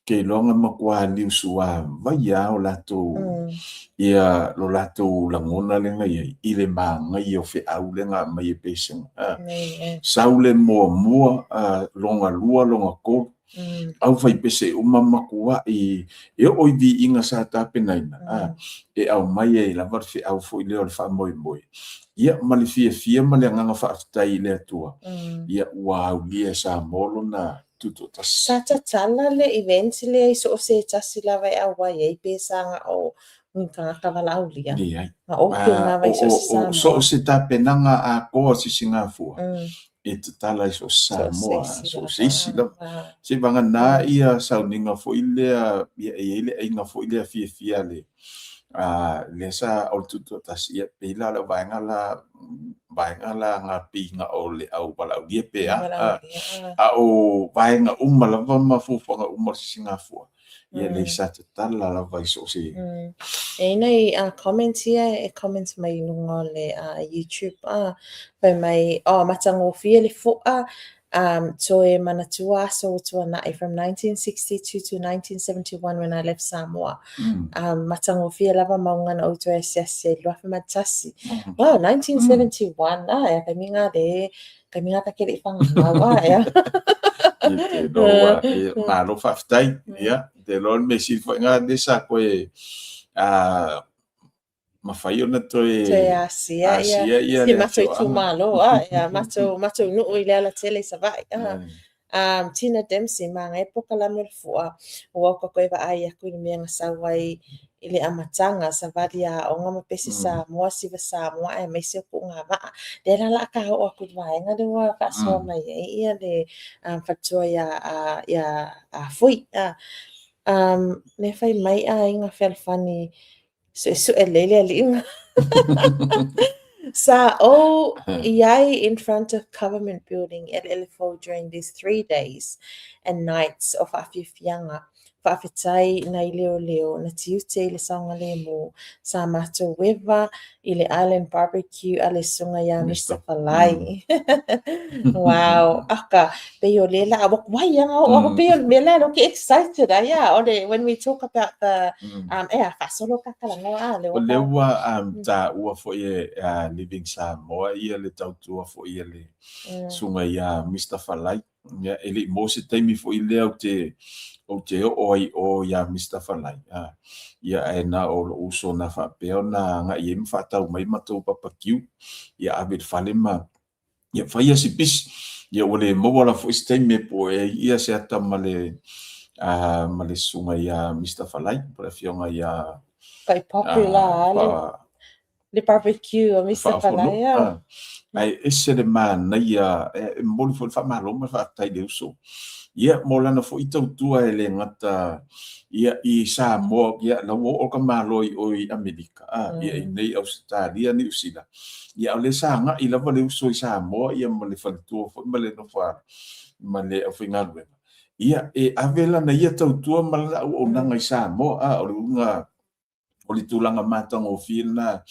ke iloa na matua liusuavai lava o latou, ia lo latou lagona lea na i ai, i le manaia o feau lea na aumai e pesega. Sau le muamua, lona lua, lona tolu, aufaipese uma matuai e oo i viiga sa tapenaina, e aumai ai lava le feau foi lea o le faamoemoe, ia ma le fiafia ma le agaga faafetai i le Atua, ia ua aulia e Samoa lona tutoatasi. Sa tatala le event lea i so o se tasi lava e auai ai pe sa na o ni tagata valaaulia? Leai. Na open lava i so o se Samoa. So o se tapenaga atoa o Sisigafua, e tatala i so o se Samoa, so o se isi lava. Seivagana ia sauniga foi lea, ia e i ai le aiga foi lea fiafia le, lea sa o le Tutoatasi, ia pei la o le vaega la, vaega la na pei na o le au valaaulia pe a, a o vaega uma lava ma fuafuaga uma o le Sisigafua, ia lea sa tatala lava i so o se. E i ai nai comments ia e comment mai i luga o le YouTube, fai mai, oh, matagofie le fua, toe manatua aso ua tuanai from 1962 to 1971 when I left Samoa. Matagofie lava mauga na ou toe asiasi ai i le 2001. Wow, 1971, ah, e taimi na le, taimi na ta te le i fanau, ah, ea. Te iloa, e, malo faafetai, ia, te iloa le mea sili foi na lea sa koe, mafai ona toe Toe asia ia asia ia si le matou afioaga. itumalo, a ia matou matou nuu i Lealatele i Savaii. A. Tina Dempsey, manaia polokalame o le fua, ua ou toe vaai atu i le mea na sau ai i le amataga, savali aoga ma pese Samoa, siva Samoa aemaise o tuugavaa. Lea la o le a ta oo atu i le vaega lea ua faasoa mai ai ia le faletua ia ia Fui. Lea fai mai aiga fealofani Suesue lelei le alii. Sa ou i ai in front of government building i Eleele Fou during these 3 days and nights o faafiafiaga. Faafetai nai leoleo na tiute i le saogalemu sa matou eva i le Island Barbecue a le susuga ia Mister Falai. Wow, aka, pei o le la ua kuai anga o mm. pei o le mea lea ke excited ai a o le when we talk about the um e a faasolo ka talanoa a le O lea ua um, ta ua foi e Living Samoa ia le tautua foi e le susuga ia Mr Falai. Ia, e le i maua se taimi foi lea ou te, ou te oo ai i o iā Mister Falai, a, ia, ae na o lou uso na faapea ona agai i ai ma faatau mai matou papakiu, ia ave i le fale ma, ia, faia si pisi. Ia, ua le maua la foi se taimi e poe ai ia se ata ma le, a, ma le susuga iā Mister Falai, po o le afioga iā, Quite popular, a, le, Le barbecue o Mister Faafono, Falaia. Ae ese le manaia, e momoli foi le faamalo ma le faafetai i le uso. Ia, mo lana foi tautua e le gata ia i Samoa, ia la ua oo ka Malo i o i Amerika, a, ia i nei Ausetalia, Niu Sila. Ia, a o lea sa agai lava le uso i Samoa ia ma le faletua foi ma le nofo ma le aufaigaluega. Ia, e ave lana ia tautua ma lana auaunaga i Samoa, a, o le uiga o le tulaga matagofie lena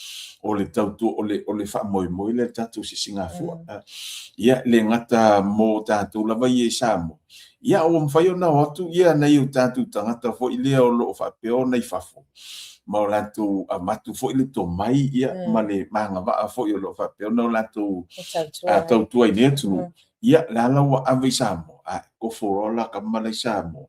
o le tautua, o le, o le faamoemoe lea i le tatou sisigafua. Mm. Ia, le gata mo tatou lava ia i Samoa. Ia, ua mafai ona o atu ia nai o tatou tagata foi lea o lo o faapea ona i fafo, ma o latou avatu foi le tomai, ia, mm. ma le magavaa foi o lo o faapea ona o latou tautua i le atunuu. Mm. Ia, le ala ua ave i Samoa, a kofo loa la ka mala i Samoa.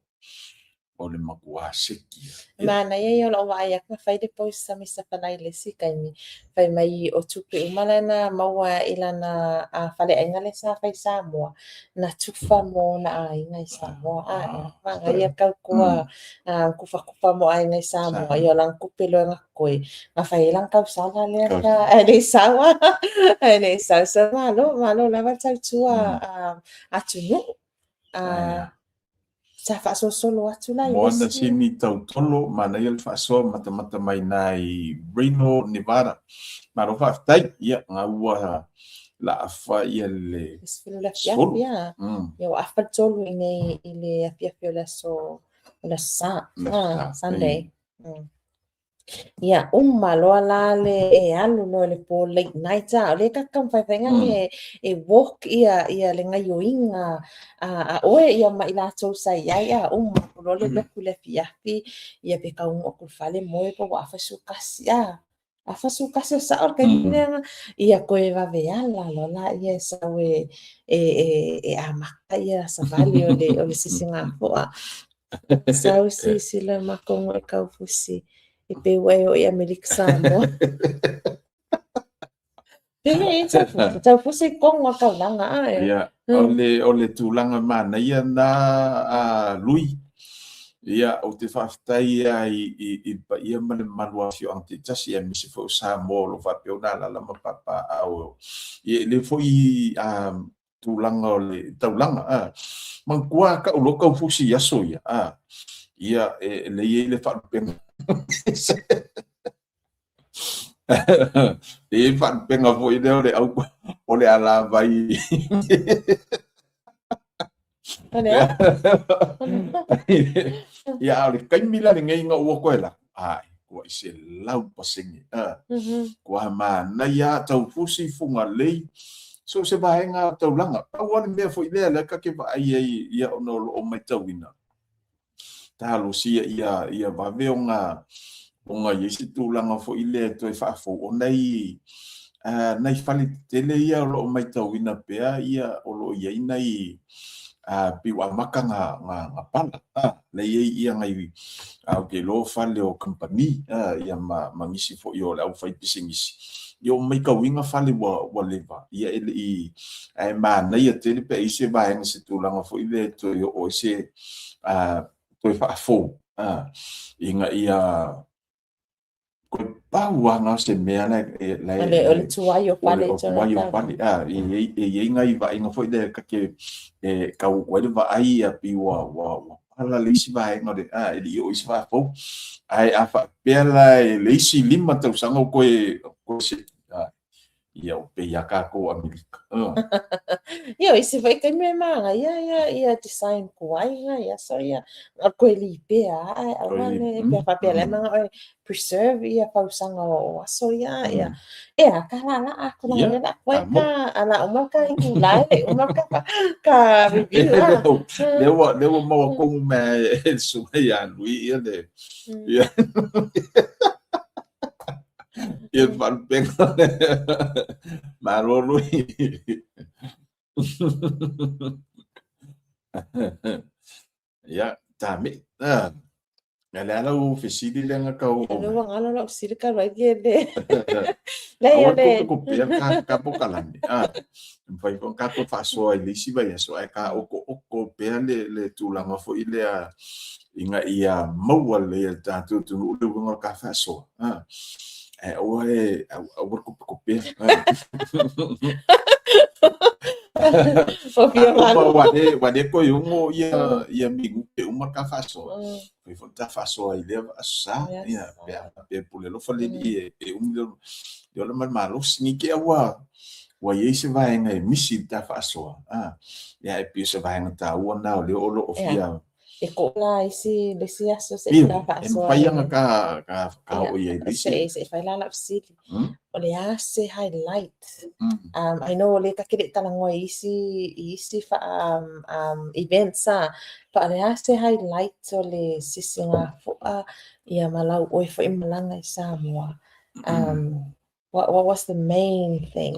o le matua seki ia. E manaia ia o lou vaai atu na fai le post a Mister Falai i le isi taimi, fai mai o tupe uma la na maua i lana faleaiga lea sa fai i Samoa, na tufa mo ona aiga i Samoa. A e manaia tautua tufatufa mo aiga i Samoa, ia o lana tupe loa na totoe, na fai ai lana tausala lea sa ae le i sau a, ae le i sau. So malo, malo lava tautua atunuu. Sa faasolosolo atu la i le isi. Moana Sini Tautolo, manaia le faasoa matamata mai na i Reno, Nevada. Malo faafetai, ia, ga ua laafa ia le 10 le afiafi, a. Ia ua afa le 3 i nei i le afiafi o le aso, o le aso Sa, Sunday. Ia, uma loa la le e alu loa i le po late night a, o lea ka taumafai e, e walk ia, ia le gaioiga a, a oe ia ma i latou sa i ai a, uma atu loa le lotu i le afiafi, ia pe taunuu atu i le fale moe pe ua afa 11 a. Afa 11 o sao le taimi lea, ia toe vave ala loa laia e sau e, e, e, e amata ia savali o le, o le sisigafua. Sau silasila makou e Taufusi e pei ua e oo i Amerika Samoa. Pehea e Taufusi? Taufusi i tonu o le taulaga a e. Ia, o le, o le tulaga manaia na a Lui. Ia, ou te faafetai ia i, i, i le paia ma le mamalu o afioaga taitasi, aemaise foi o Samoa o lo o faapea ona alaala ma papaaao. Ia, e le foi a tulaga o le taulaga a manatua kau loa Taufusi i aso ia a ia e le i ai le faalupega e i ai faalupega foi lea o le au o le alavai. Ia, a o le taimi la lenei ina ua toe la, ai, ua i 100%. Kua manaia Taufusi, Fugalei, so o se vaega o taulaga. Pau lava le mea foi lea lea ka te vaai ai ia ona o lo o matauina, talosia ia, ia vave ona, ona i ai se tulaga foi lea e toe faafou, o nai, nai fale tetele ia o lo o matauina pea ia o lo o i ai nai pei ua amata na, na, na pala, la i ai ia nai, ou te iloa fale o kamupani, ia ma, ma nisi foi o le aufaipisinisi, ia ua matauina fale ua, ua leva, ia e le i, ae manaia tele pe a i ai se vaega se tulaga foi lea e toe oo ai se, toe faafou, ina ia koe pau lava na o se mea la e la e o le tuai o fale o tuai o fale a e e i ai nai vaaiga foi lea ka te e kau atu ai le vaai ia pei ua ua ua pala le isi vaega o le a e le i oo i se faafou ae a faapea la e le isi 5 tausaga o koe koe se a ia o pei a kākou Amerika. Ia, o isi foi taimi e mānaia ia ia design kuai nga ia so ia o koe lipea ae aua ne pea faapea le manga oe preserve ia fausaga o aso ia ia ea ka la la aku la le la koe ka ala uma ka itulā e le uma ka ka review a lea ua maua komu mea e le susuga ia Lui ia le ia ia le faalupega malo Lui. Ia, tame. Ah. Ia le ala u fesili le nga kau. Ia le ua ngalo lau fesili ka rai ke le. Le ia le. Ko pea ka ka pokalame. Ah. Mafai foi ka ko faasoa i le isi vaiaso ae ka okooko pea le tulaga foi lea ina ia maua lelei e le tatou atunuu le uiga o le ka faasoa. Ah. Ae aua e aua le kopekopea. Ua le toe ogo ia ia minute uma ka faasoa. Fai foi ta faasoa i lea aso sa, ia pe a faapea e pule alofa le Alii e umi le ola ma le malosi. Nei te i ua ua i ai se vaega e misi i le ta faasoa, ia e pei o se vaega taua lena o lea o lo o fia E ko la isi le isi aso se i ka faasoa. E mafai ona ka ka ka oo i ai le isi. Se i fai la lau fesili. O le a se highlight? I know o lea ta te le i talanoa i isi i isi faa events a, pa o le a se highlight o le sisigāfo'a ia ma lau oe foi malaga i Samoa? What was the main thing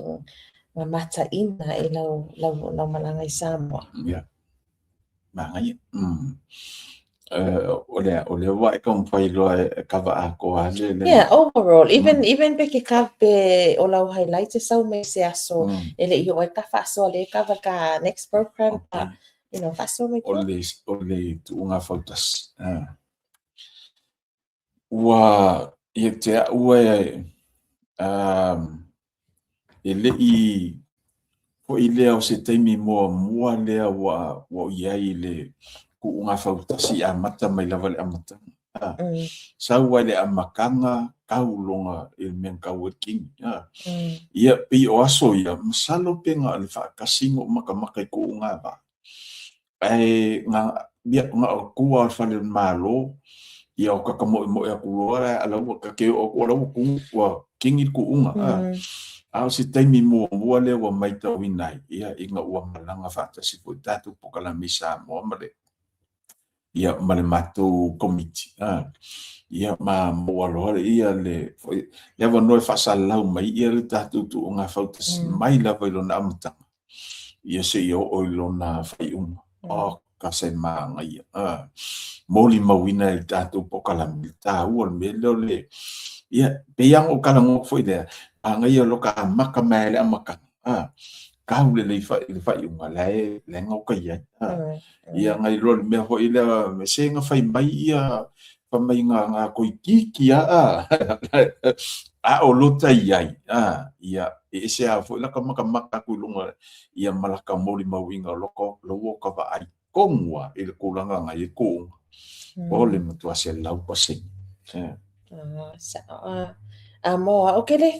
nga mataʻina i lau, lau, lau malaga i Samoa? Yeah. Magaia. O lea, o lea ua e taumafai loa e kava atoa le... le... Yeah, overall, even, even pe ke ka, pe o lau highlight e sau mai se aso, e le i oo ai ka faasoa le kava ka next program, okay. Pa, you know, faasoa mai pea. O le tuuga fautasi. Ua ia te au e e le i foi lea o se taimi muamua lea ua ua i ai i le kuuga fautasi i amata mai lava i le amataga. Sau ai le amataga tau loga i le mea na tau ai le kini. Ia pei o aso ia, masalo pe na o le faatasi na ou matamata i kuuga vaa. Ae na, ia, na o tua o le fale o le Malo, ia o kaka moemoe atu loa la, a la ua ta te oo atu o la ua tu, ua kini le kuuga. A o se taimi muamua lea ua maitauina ai, ia, ina ua malaga faatasi foi tatou pokalame i Samoa ma le, ia, ma le matou komiti. Ia, ma maua loa ia le, foi, le avanoa e faasalalau mai ia le tatou tuuga fautasi mai lava i lona amataga. Ia seia oo i lona faaiuga. Oh, ka se mānaia. Molimauina e le tatou pokalame, le taua o le mea lea o le, ia, pei lava ona ou talanoa atu foi lea, mānaia loa ka amata mai lava i le amataga, tau lelei i le faaiuga, la e gaoka i ai. Ia, nai loa le mea foi lea, se na fai mai ia, fai mai na, na toeitiiti lava, a o lota i ai, ia, e ese lava foi lata matamata atu i luga, ia ma lata molimauina o lota, lou ka vaai tonu lava i le tulaga na i ai kuuga. O le matua 100%. Sao a mo au ke le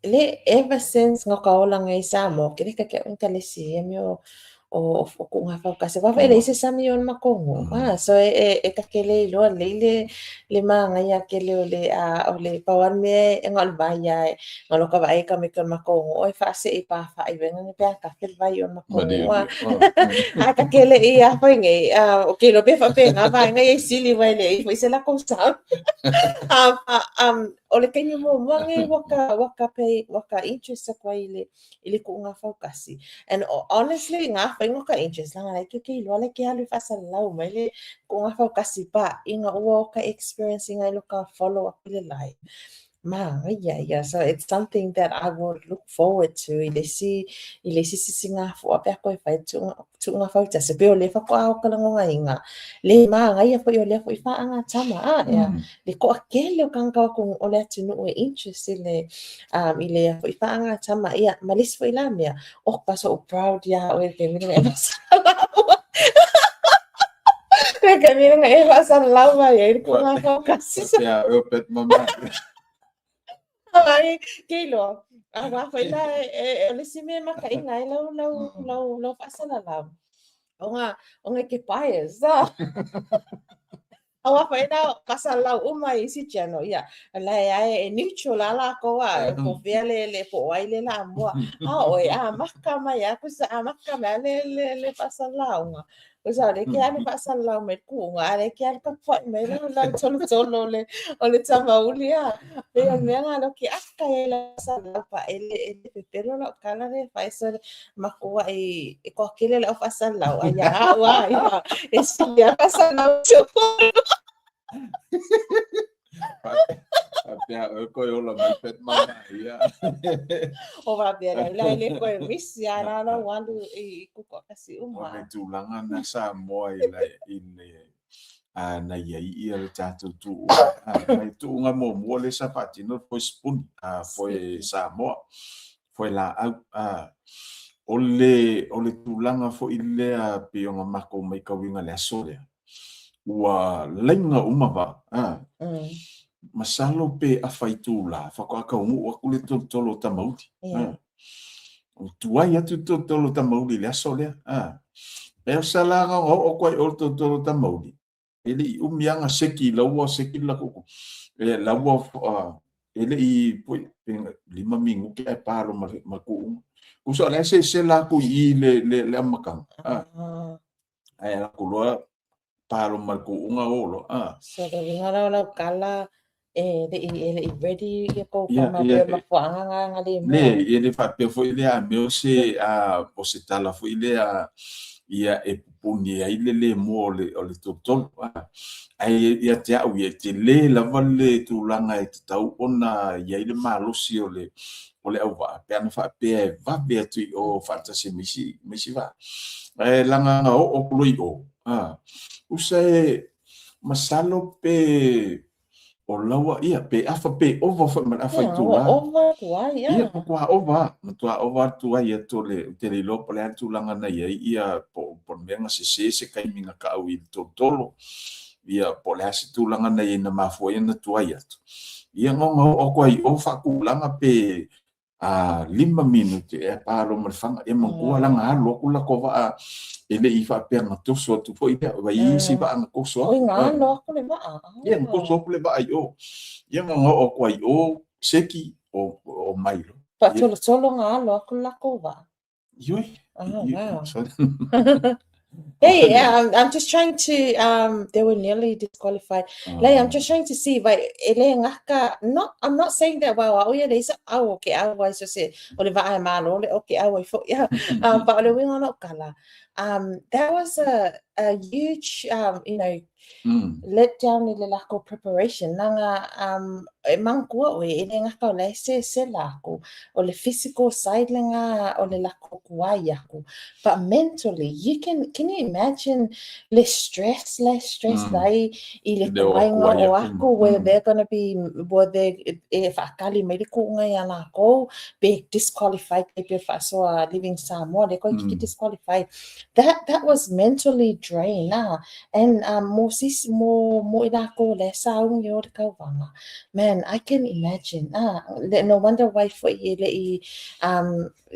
Le ever since nga ka ola ngai Samoa, ke le ka ke ka le si e mi o o o ku nga fau kasi wa le se sami on makongo. Ah, so e e, e ka ke le iloa le le le ma ngai a ke le o le a o le pawan me e nga le vai ai nga lo ka vai ka me ka makongo o e fa se i pa fa i venga ne pe ka ke vai on makongo. A ka ke le i a foi ngai a o ke lo pe fa pe nga vai ngai e sili vai le i foi se la ko sa. O le taimi muamua nei ua ka, ua ka pay, ua ka interest aku ai i le, i le kuʻuga faukasi. And honestly, ngā whainga o ka interest, langa lai ke ke iloa lai ke alu e faasalalau mai le kuʻuga faukasi pa inga ua o ka experience inga i lo ka follow aku i le live. Mānaia ia. So it's something that I would look forward to i le isi, i le isi sisigāfo'a pe a koe fai tuʻuga, tuʻuga fautasi. Pei o lea faatoa o ka lagonaina. Le mānaia foi o lea foi faaga tama a, ea. Le toatele o tagata o aku o le atunuu e interest i le um, i le foi faagatama ia ma le isi foi la mea o ka so proud iā oe le taimi lenei e faasalalau le taimi lenei e faasalalau mai ai le kuʻuga faukasi. Faapea oe o pet mama. Ai, ke iloa. Aua foi la e o le isi mea e makaina ai lau lau lau lau faasalalau. Ona e te bias. Aua foi la faasalalau uma i isi channel, ia, la e ae e neutral la lakou a, po o fea le le po o ai le lamua. A o oe, amata mai lava, kusa amata mai lava le le le faasalalauga. Kusa o lea e te alu faasalalau mai le kuuga, a o lea e te alu tapuai mai lau lau tolotolo o le o le tamauli a. Pei o le mea lena o lea ou te aka ai i lau faasalalau pa e le e le pepelo lau tala lea e fai so matuai e toatele le au faasalalau a ia au lava ia e sili lava faasalalau Faapea oe koe ola mai pet mama ia. O faapea la ila e le koe misi a la lau alu i kukuakasi uma. O le tulaga na Samoa i le i le a na i ai ia le tatou tuuga. A, mai tuuga muamua lea sa faatino le foe sipuni, a foe Samoa, foe laau. A, o le o le tulaga foi lea pei ona matou matauina i le aso lea, ua laina uma vaa. A, masalo pe afa itula faatoa taunuu atu le tolotolo o Tamauli. A, o tuai atu le tolotolo o Tamauli i le aso lea. A, e o sa la na ona oo atu ai i o le tolotolo o Tamauli, e le i umi lava na seki la ua seki le latou e la ua e le i poi pe 5 minute ae pa loa ma le ma le kuuga. Tusa o la e sesela atu i i le le le amataga. A, ae alu atu loa pa loa ma le kuuga o loa. A. So le uiga la o lau tala e le i e le i ready ia tou tama pei o mafuaaga na na le mua. Le, e le faapea foi lea a mea o se a o se tala foi lea ia e pupuni ai le le mua o le o le tolotolo. A, ae ia te au ia, e tele lava le tulaga e tatau ona i ai le malosi o le o le auvaa pe ana faapea e vave atu i o faatasi ma isi ma isi vaa. Ae leaga na oo atu loa i o, a, usa e masalo pe o laua, ia, pe afa pe ova foi ma le afa itula. Ia, ua ova atu ai, ia. Ia, matua ova, matua ova atu ai atu le, ou te le iloa po o le a le tulaga na i ai, ia, po, po o le mea na sese se taimi na kaʻau i le tolotolo, ia, po o le a se tulaga na i ai na mafua ai ona tuai atu. Ia, na ona oo atu ai i o faatulaga pe a 5 minute e pa loa ma le faga. Ia manatua la na alu atu le latou vaa e le i faapea na toso atu foi lea, ua i ai isi vaa na toso atu. Oi, na alu atu le vaa. Ia, na toso atu le vaa i o. Ia na ona oo atu ai i o, seki, o, o mai loa. Faatolotolo na alu atu le latou vaa. Ioe. Oh, wow. Hey, yeah, I'm just trying to, they were nearly disqualified. Like, I'm just trying to see, but e le gata, not, I'm not saying that, wow, au ia leai sa au o ke au ai so se, o le vaa e malo le o ke au ai foi. But o le uiga o lau tala, that was a huge, you know, let down i le lakou preparation leaga um e manatua ʻoe e le gata o la e sesela aku o le physical side lena o le lakou tuai aku but mentally you can can you imagine le stress le stress ai i le tuaiga o aku where they're gonna be where they e faakali mai le kuuga iā lakou pe disqualified e pe faasoa Living Samoa le koe kiki disqualified that that was mentally drained ah And mo sis mo mo i lākou o la e sauni o le kauvaga. Man, I can imagine. Ah, le, no wonder why foi e le i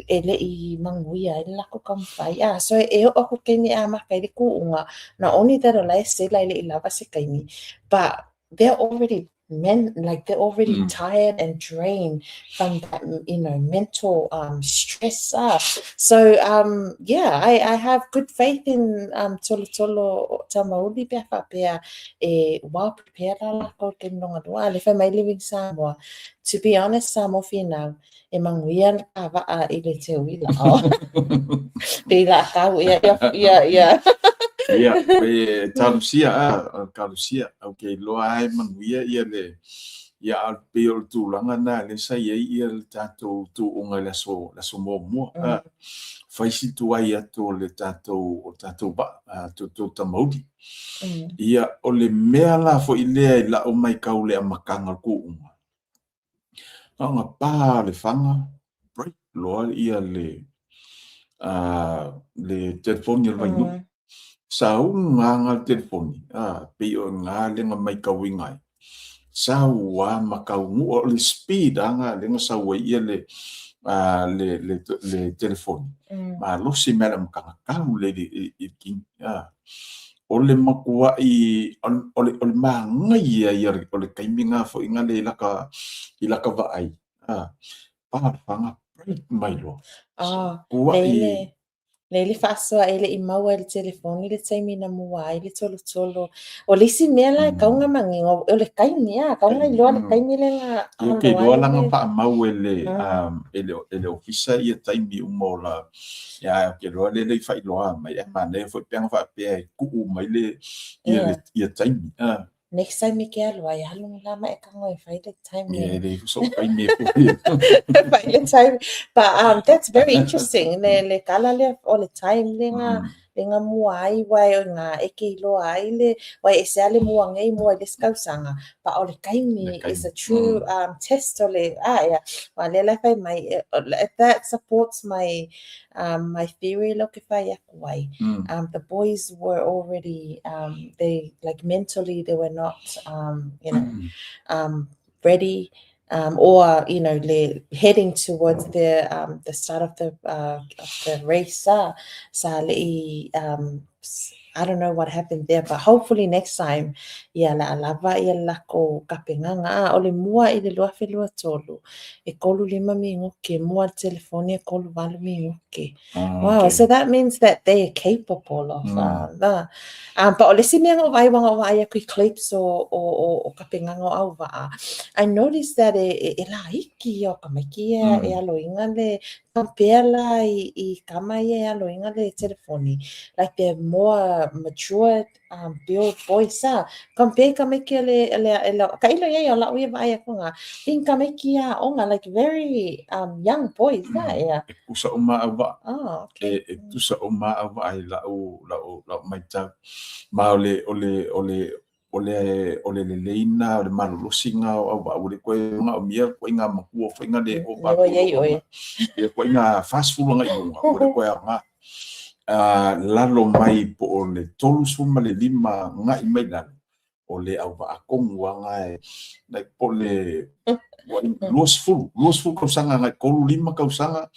e le i manuia ai le lakou taumafai. Ah, so e oo aku i le taimi e amata ai le kūʻuga, not only that o la e sela e le i lawa se taimi, but they're already men like they're already tired and drained from that you know mental stress ah. So yeah, I have good faith in Tolotolo Tamauli pe a faapea e well prepared la lakou i le taimi lona lua. A le fai mai Living Samoa, to be honest Samoa Finau, E manuia le ta vaa i le teuila. Pei la kau ia ia ia ia. Ia, e talosia a, talosia. Ou te iloa lava e manuia ia le, ia a pei o le tulaga na lea sa i ai ia le tatou tuuga i le aso, le aso muamua. A, fai si tuai atu o le tatou, o le tatou vaa, a, tatou tamauli. Ia, o le mea la foi lea i lau matau i le amataga o le tuuga, Na ona pa le faga, break loa ia le le telefoni a le Vainuu. Sa uga lava le telefoni, pei o i ina lea na matauina ai. Sau a ma taunuu, o le speed a na lea na sau ai ia le le le le telefoni, malosi mea le amataga tau lelei i le kini. O le matuai o le manaia ia o le taimi na foi na le i lata vaai, pa le faga break mai loa. Tuai Lei le faasoa e le i maua i le telefoni le taimi na mua ai le tolotolo. O le isi mea la e tatau ona manino, o le taimi a, tatau ona iloa le taimi lea na Ia ou te iloa la na faamau e le e le ofisa ia taimi uma o la ia ae ou te iloa lea e le i faailoa mai ae manaia foi pe ana faapea e tuu mai le ia taimi. Next time e ke alu ai, alu la ma e tago e fai le time. Yeah, e leai so'u taimi e fai. Fai le time. But that's very interesting, le tala lea o le time le na, le na mua ai, aua o i ina e ke iloa ai le, aua e ese lava le mua nei, mua i le isi tausaga, but o le taimi is a true test o le, ia, aua o lea la e fai mai, that supports my theory lea ou te fai atu ai. The boys were already, they, like mentally they were not, ready or, le heading towards the start of the race. Sa le i, I don't know what happened there, but hopefully next time, ia le a lava ia le lakou tapenaga. A o le mua i le 2023, e 35 minute, mua le telefoni e 38 minute. Wow, so that means that they are capable of but o le isi mea na ou vaai aua na ou vaai atu i clips o tapenaga o auvaa, I noticed that e laiti ia o tamaiti ia e aloina le, compare la i tama ia e aloina le telefoni, like they're more matured build boys compare i tamaiti o le tailo i ai o lau ia vaai atu na, i tamaiti ia aoga, like very young boys ia. E tutusa uma auvaa. Oh, okay. E tutusa uma auvaa i lau matau. Ma o le o le o le o le o le lelei na o le malolosi na o auvaa ua le toe manaomia ituaiga matua foi na le ova atu i lou ia ituaiga 40 agai i luga ua le toe aoga. Lalo mai po o le 35 agai mai lalo, o le auvaa tonu lava na e like po o le 20, 20 tausaga agai 35 tausaga,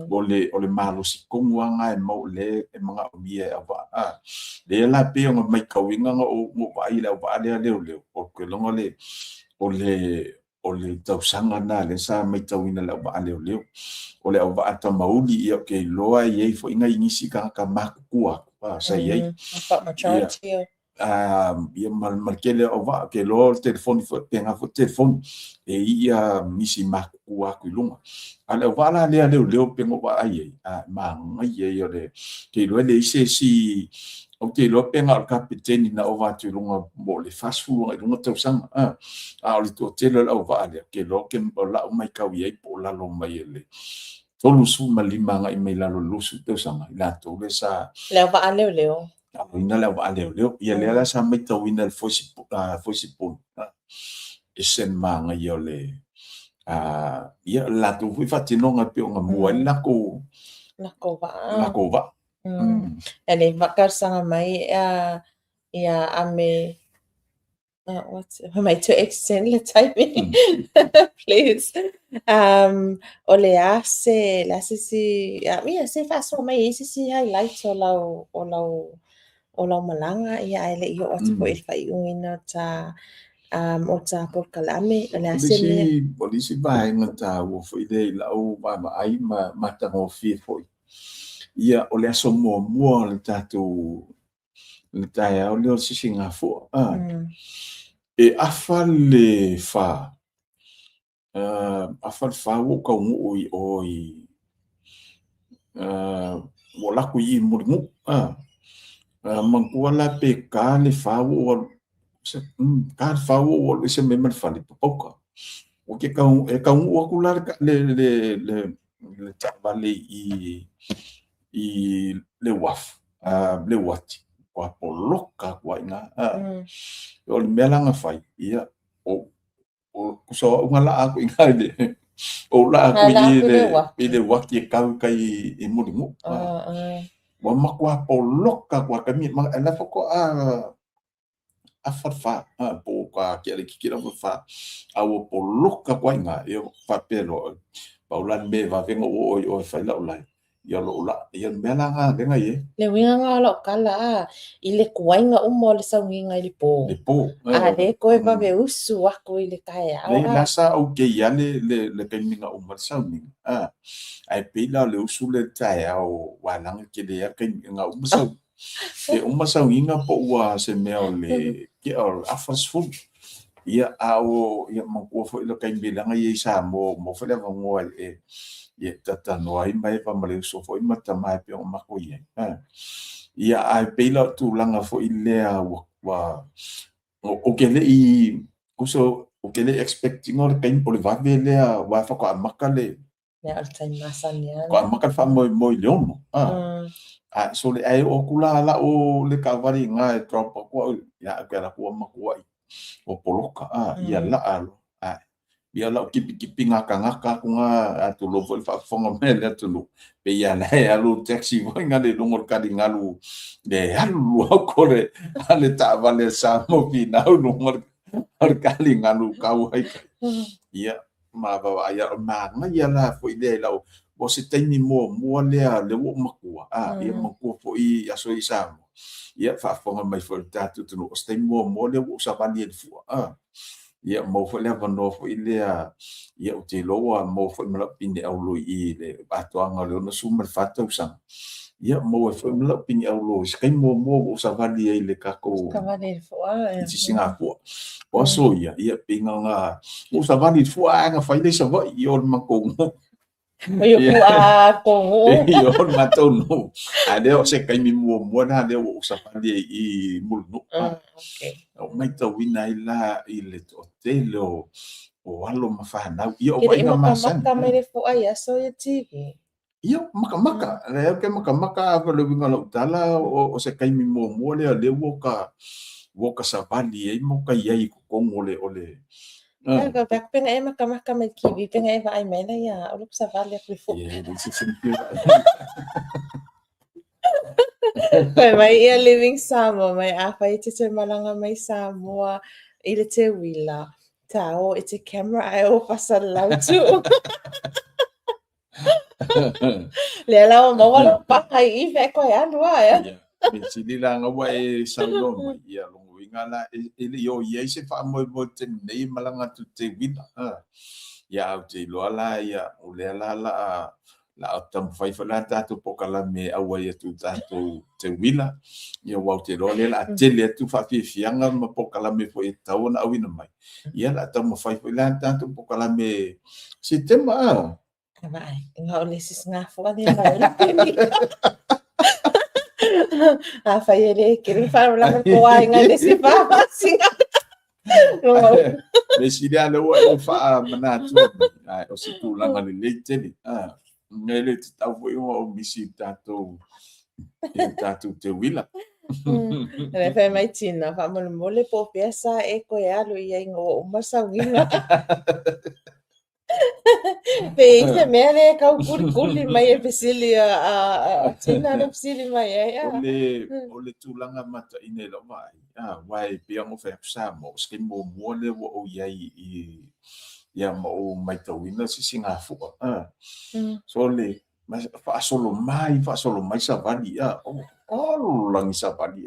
o le malosi tonu lava na e mau lea e manaomia e auvaa. Lea la pei ona matauina na ou vaai i le auvaa lea leoleo, ou te iloa o le tausaga lena lea sa matauina i le auvaa leoleo. O le auvaa tamauli, ia ou te iloa e i ai foi nai nisi tagata matutua atu sa i ai. Majority. Ia ma le tele o auvaa, ou te iloa o le telefoni foi, faapena foi le telefoni, e i ai ia nisi matutua atu i luga. A o le auvaa la lea leoleo pei ona ou vaai ai, e manaia ia o le, ou te iloa e leai se isi, ou te iloa pe na o le kapeteni na ova atu i luga mo le 40 agai i luga tausaga, a o le toatele o le auvaa lea, ou te iloa o lau matau i ai po o lalo mai e le 35 agai mai lalo i le 20 tausaga, i latou lea sa Le auvaa leoleo. Aloina le auvaa leoleo. Ia lea la sa matauina i le foisipuni, e se manaia o le ia le latou foi faatinoga e pei ona mua ai le lakou Lakou vaa. Lakou vaa. E le talosaga mai ia ame what's mai to extend le taimi please. O le a se le a se isi ia se faasoa mai e i ai se isi highlight o lau o lau o lau malaga ia ae le i oo atu foi i le faaiuina o ta polokalame o le a se mea. O le isi vaega taua foi lea i lau vaavaai ma matagofie foi, ia o le aso muamua o le tatou le taeao lea o le sisigafua. E afa le fa, afa le fa ua ou taunuu i o i ua alu atu i i Mulinuu. Manatua la pe ta le fa ua ou alu, ta le fa ua ou alu ese mai ma le fale i Papauta. Ou te tau, e taunuu atu la le taavale i le uafu, le uati, ua poloka atu lava i ina. O le mea la na fai, ia, o tusa o au na laa atu i ina i le, ou laa atu i le uati e kau i tai i Mulinuu. Ua matua poloka atu lava i le taimi, la faatoa afa le fa, po o ka tea laitiiti le afa le fa, a ua poloka atu ai i ina, ia faapea loa, pau la le mea e vave ona ou oo ai i o e fai lau lae, ia lou laa, ia le mea la lena lea na i ai. Le uiga lena o lau tala a, i le tuaiga uma o le sauniga i le po. Le po. A lē toe vave usu atu i le taeao. Leai, la sa ou kei lava le taimi na uma ai le sauniga, a, ae pei la o le usu lea i le taeao ua alaga tele lava le taimi na uma sau. Pe uma sauniga po ua se mea o le tea o le afa le 10. Ia, a o, ia manatua foi le taimi leaga ia i Samoa ua maua foi le avanoa e e talatalanoa ai ma Eva ma le uso foi ma le tama e pei ona matou i ai. Ia, ae pei la o le tulaga foi lea ua, ua ou te le i, tusa ou te le i expect ina o le taimi, o le vave lea aua faatoa amata le, Ia, o le taimi masani lava. Faatoa amata le faamoemoe i le 6. A, sole, ae oo atu la la'o le taavale i ina e drop atu au, ia, ou te alu atu ua matuai ua poloka, a, ia laa loa. A, ia lau tipitipi gatagata atu na, a tulou foi le faafofoga mai a le atunuu, pei lava la e alu taxi foi na i luga o le taligalu, le alu atu o le, a le taavale a Samoa Finau i luga o le taligalu tau ai. Ia, ma vaavaai o manaia la foi lea i lau o se taimi muamua lea lea ua ou matua a ia matua foi i aso i Samoa ia faafofoga mai foi le tatou atunuu o se taimi muamua lea ua ou savali ai i le fua a ia maua foi le avanoa foi lea ia ou te iloa ua maua foi ma lau pine auloi i le atoaga o le 64 tausaga ia maua ai foi ma lau pine auloi i se taimi muamua ua ou savali ai i le tatou Savali i le fua i Sisigafua. O aso ia, ia pei na ona ua savali i le fua ae na fai lea i Savaii, ia o le matou nuu. O ia fua kou nuu. Ia o le matou nuu. A lea o se taimi muamua lena lea ua ou savali ai i Mulinuu. Okay. Na ou matauina ai la i le toatele o alo ma fanau. Ia o vaaiga masani. Ke le i makamaka mai le fua i aso ia TV. Ia, makamaka. Leai ou te makamaka a le uiga o lau tala, o se taimi muamua lea lea ua ka ua ka savali ai ma ka i ai i totonu o le o le Ia, ka faapea atu pe na e makamaka mai le TV pe na e vaai mai la ia au loku savali atu i fua. Ia, e leai se isi mea. Fai mai ia Living Samoa mai afai e te toe malaga mai Samoa i le teuila, ta o i te camera ae o fasalalau tu. Lea la ua maua lou paha i i pe koe alu a ia. Ia, mea sili la na ua e saunoa mai, ia lona uiga la e le i o i ai se faamoemoe i le taimi nei e malaga atu i teuila. Ia ae ou te iloa la ia, o lea la la a la a taumafai foi la tatou polokalame e auai atu i tatou teuila. Ia aua ou te iloa lea la a tele atu faafiafiaga ma polokalame foi e tatau ona auina mai. Ia la a taumafai foi la tatou polokalame Setema a. Vaai, nga o le sisigafua le mai o le peni. Afai e le kere whaarolanga ko ai ngai le si whaamasinga. Me sili a le ua e whaamanatua mai. Ai, o se tulaga lelei tele. Ah, ngai le tatau foi ona ou misi i tatou i tatou teuila. Le fai mai tina, faamolemole po o fea sa e koe alu i ai ina ua uma le sauniga. Pe i se mea lea e tau kulikuli mai e fesili a Tina le fesili mai ai. O le, o le tulaga mataina i lau vaai, aua e pei ona ou fai atu Samoa, o se taimi muamua lea ua ou i ai i, ia ma ou matauina se sigafua. So le, faasolo mai, faasolo mai savali, oh, lagi savali,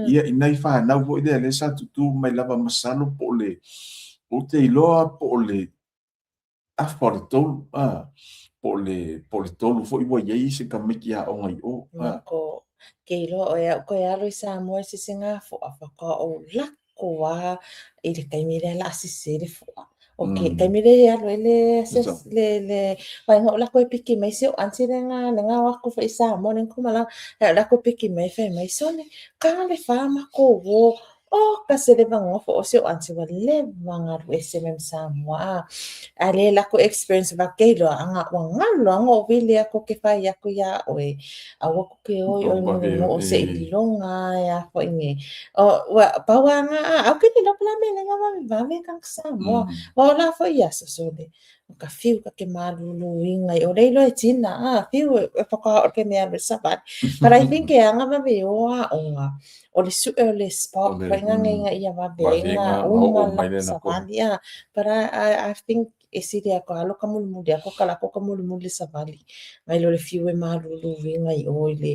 Ia, i nai fanau foi lea lea sa tutū mai lava masalo po o le, ou te iloa po o le afa o le 3, po o le, po o le 3 foi ua i ai se tamaiti aoga i o. Mako, ke iloa ʻoe aʻu koe alu i Samoa i Sisigafua, faatoa ou lako a i le taimi lea la sise le fua. O ke taimi lea e alu ai le le le vaega o lako e piki mai si ou aunty le nga le nga o aku foi i Samoa le ko malaga. E lako e piki mai fai mai sole ka le fa ma ko wo o ka se le vagofo o si ou aunty ua leva ona alu ese mai ma Samoa a. A le lako experience va ke iloa anga ua galo anga o vili aku ke fai aku iā ʻoe. Aua ku ke oi ʻoe Mulinuu se i loga e a foi nge. O, ua pau a nga a, au ke ni lopa la me lenga vave vave kang Samoa. Wa o la foi ia sosole. Ka fiu ka ke maluluina i o le iloa e tina, ah, fiu e whakaao ke mea alu e savali. But I think e anga vave o aoga, o le su'e o le spot foi nga ina ia vave ai na uma le savali, ah. But I think e sili atu alo ka mulimuli aku ka lako ka mulimuli le savali nai lo le fiu e maluluina i o i le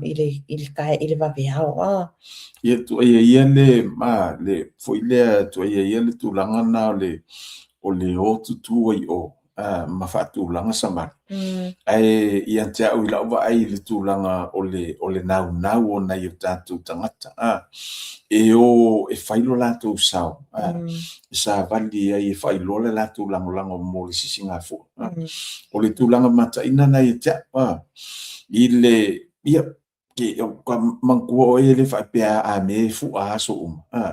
i le i le tae i le vaveao ah. Ia tuaia ia le ma le foi lea tuaia ia le tulaga na o le o le o tutū ai o ma faatulaga savali. Ae ia te au i lau vaai i le tulaga o le o le naunau o nai o tatou tagata e o e fai lo latou sao e savali ai e faailoa le latou lagolago mo le sisigafua. O le tulaga mataina na ia te au i le ia ke ka manatua oe e le faapea a me fua aso uma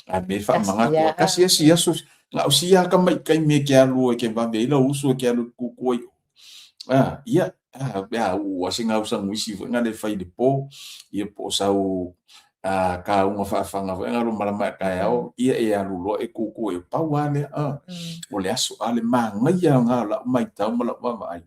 a me faamanatu tasi asi aso na o sia ka mai taimi e ke alu e ke vave ai lau uso e ke alu e kuku ai ia a ua se gausaguisi foi na le fai le po ia po o sau kauga faafaga foi na lo malama e taeao ia e alu loa e kuku e pau lava lea o le aso a le manaia lena o lau matau ma lau vaavaai